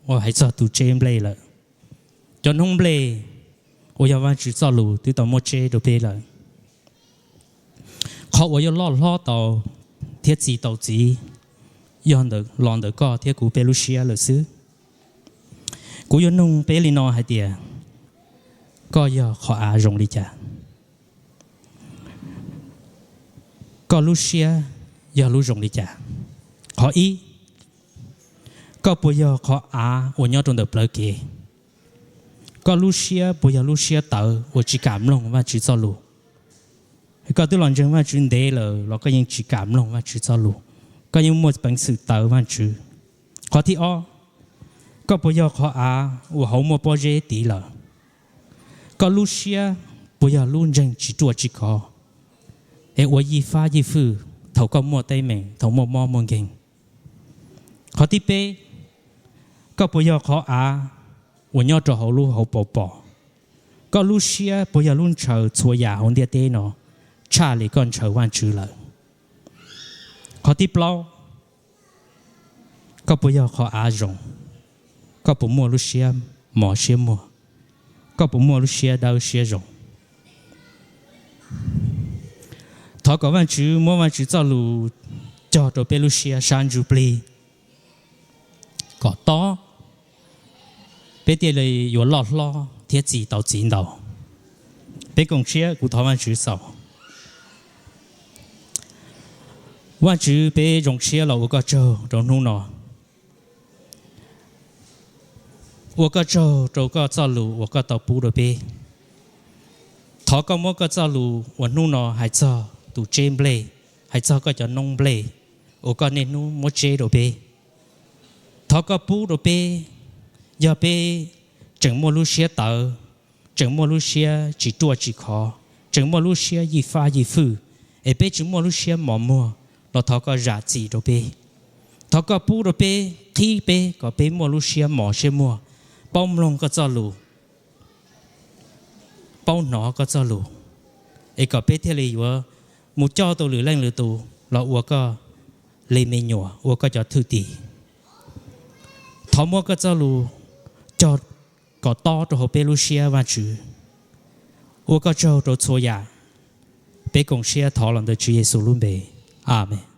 uas hais txog tus tseb nplej lawm. Cov noob nplej uas yog Vajtswv txoj lus twb tau muab tseb rau peb lawm. Qhov uas yuav loj hlob tau thiab txi tau txiv yog los ntawm koj thiab kuv peb lub siab lawm xwb. Kuv yuav nug peb li no hais tias, koj yog qhov av zoo li cas? Koj lub siab yog lub zoo li cas? Qhov ib, koj puas yog qhov av uas nyob rau ntawm plawv kev? Koj lub siab puas yog lub siab tawv uas tsis kam mloog Vajtswv txoj lus? Koj twb los ntseeg Vajtswv ntev lawm los koj yeej tsis kam mloog Vajtswv txoj lus, koj yeej muaj peev xwm tawv Vajtswv. Qhov thib ob, koj puas yog qhov av uas hauv muaj pob zeb tiv lawm? Koj lub siab puas yog lub ntseeg tsis ruaj tsis khov, es ua yij fab yij fwj thaum koj muaj teeb meem, thaum muaj mob muaj nkeeg? Qhov thib peb, koj puas yog qhov av uas nyob rau hauv lub hauv paus pos? Koj lub siab puas yog lub ntshaw txhua yam hauv ntiaj teb no tshaj li koj ntshaw Vajtswv lawm? Qhov thib plaub, koj puas yog qhov av zoo? Koj puas muaj lub siab mos siab muag? Koj puas muaj lub siab dawb siab zoo? Thov kom Vajtswv muab Vajtswv txoj lus cog rau peb lub siab sab ntsuj plig kom tob, peb thiaj li yuav loj hlob thiab txi tau txiv ntau. Peb koom siab kuv thov Vajtswv xaus. Vajtswv, peb zoo siab los ua koj tsaug rau hnub no. Ua koj tsaug rau koj txoj lus uas koj tau pub rau peb. Thov koj muab koj txoj lus uas hnub no hais txog tus tseb nplej, hais txog koj cov noob nplej uas koj niaj hnub muab tseb rau peb. Thov koj pub rau peb, yog peb tseem muaj lub siab tawv, tseem muaj lub siab tsis ruaj tsis khov, tseem muaj lub siab yij fab yij fwj, es peb tsis muaj lub siab mos muag los thov koj zam txim rau peb. Thov koj pub rau peb, qhib peb kom peb muaj lub siab mos siab muag, paub mloog koj txoj lus, paub hnov koj txoj lus, es kom peb thiaj li yuav mus coj tau lwm leej lwm tus los ua koj li me nyuam, ua koj cov thwj tim. Thov muab koj txoj lus cog kom tob rau hauv peb lub siab, Vajtswv. Ua koj tsaug rau txhua yam. Peb koom siab thov los ntawm Tswv Yexus lub npe, Amees.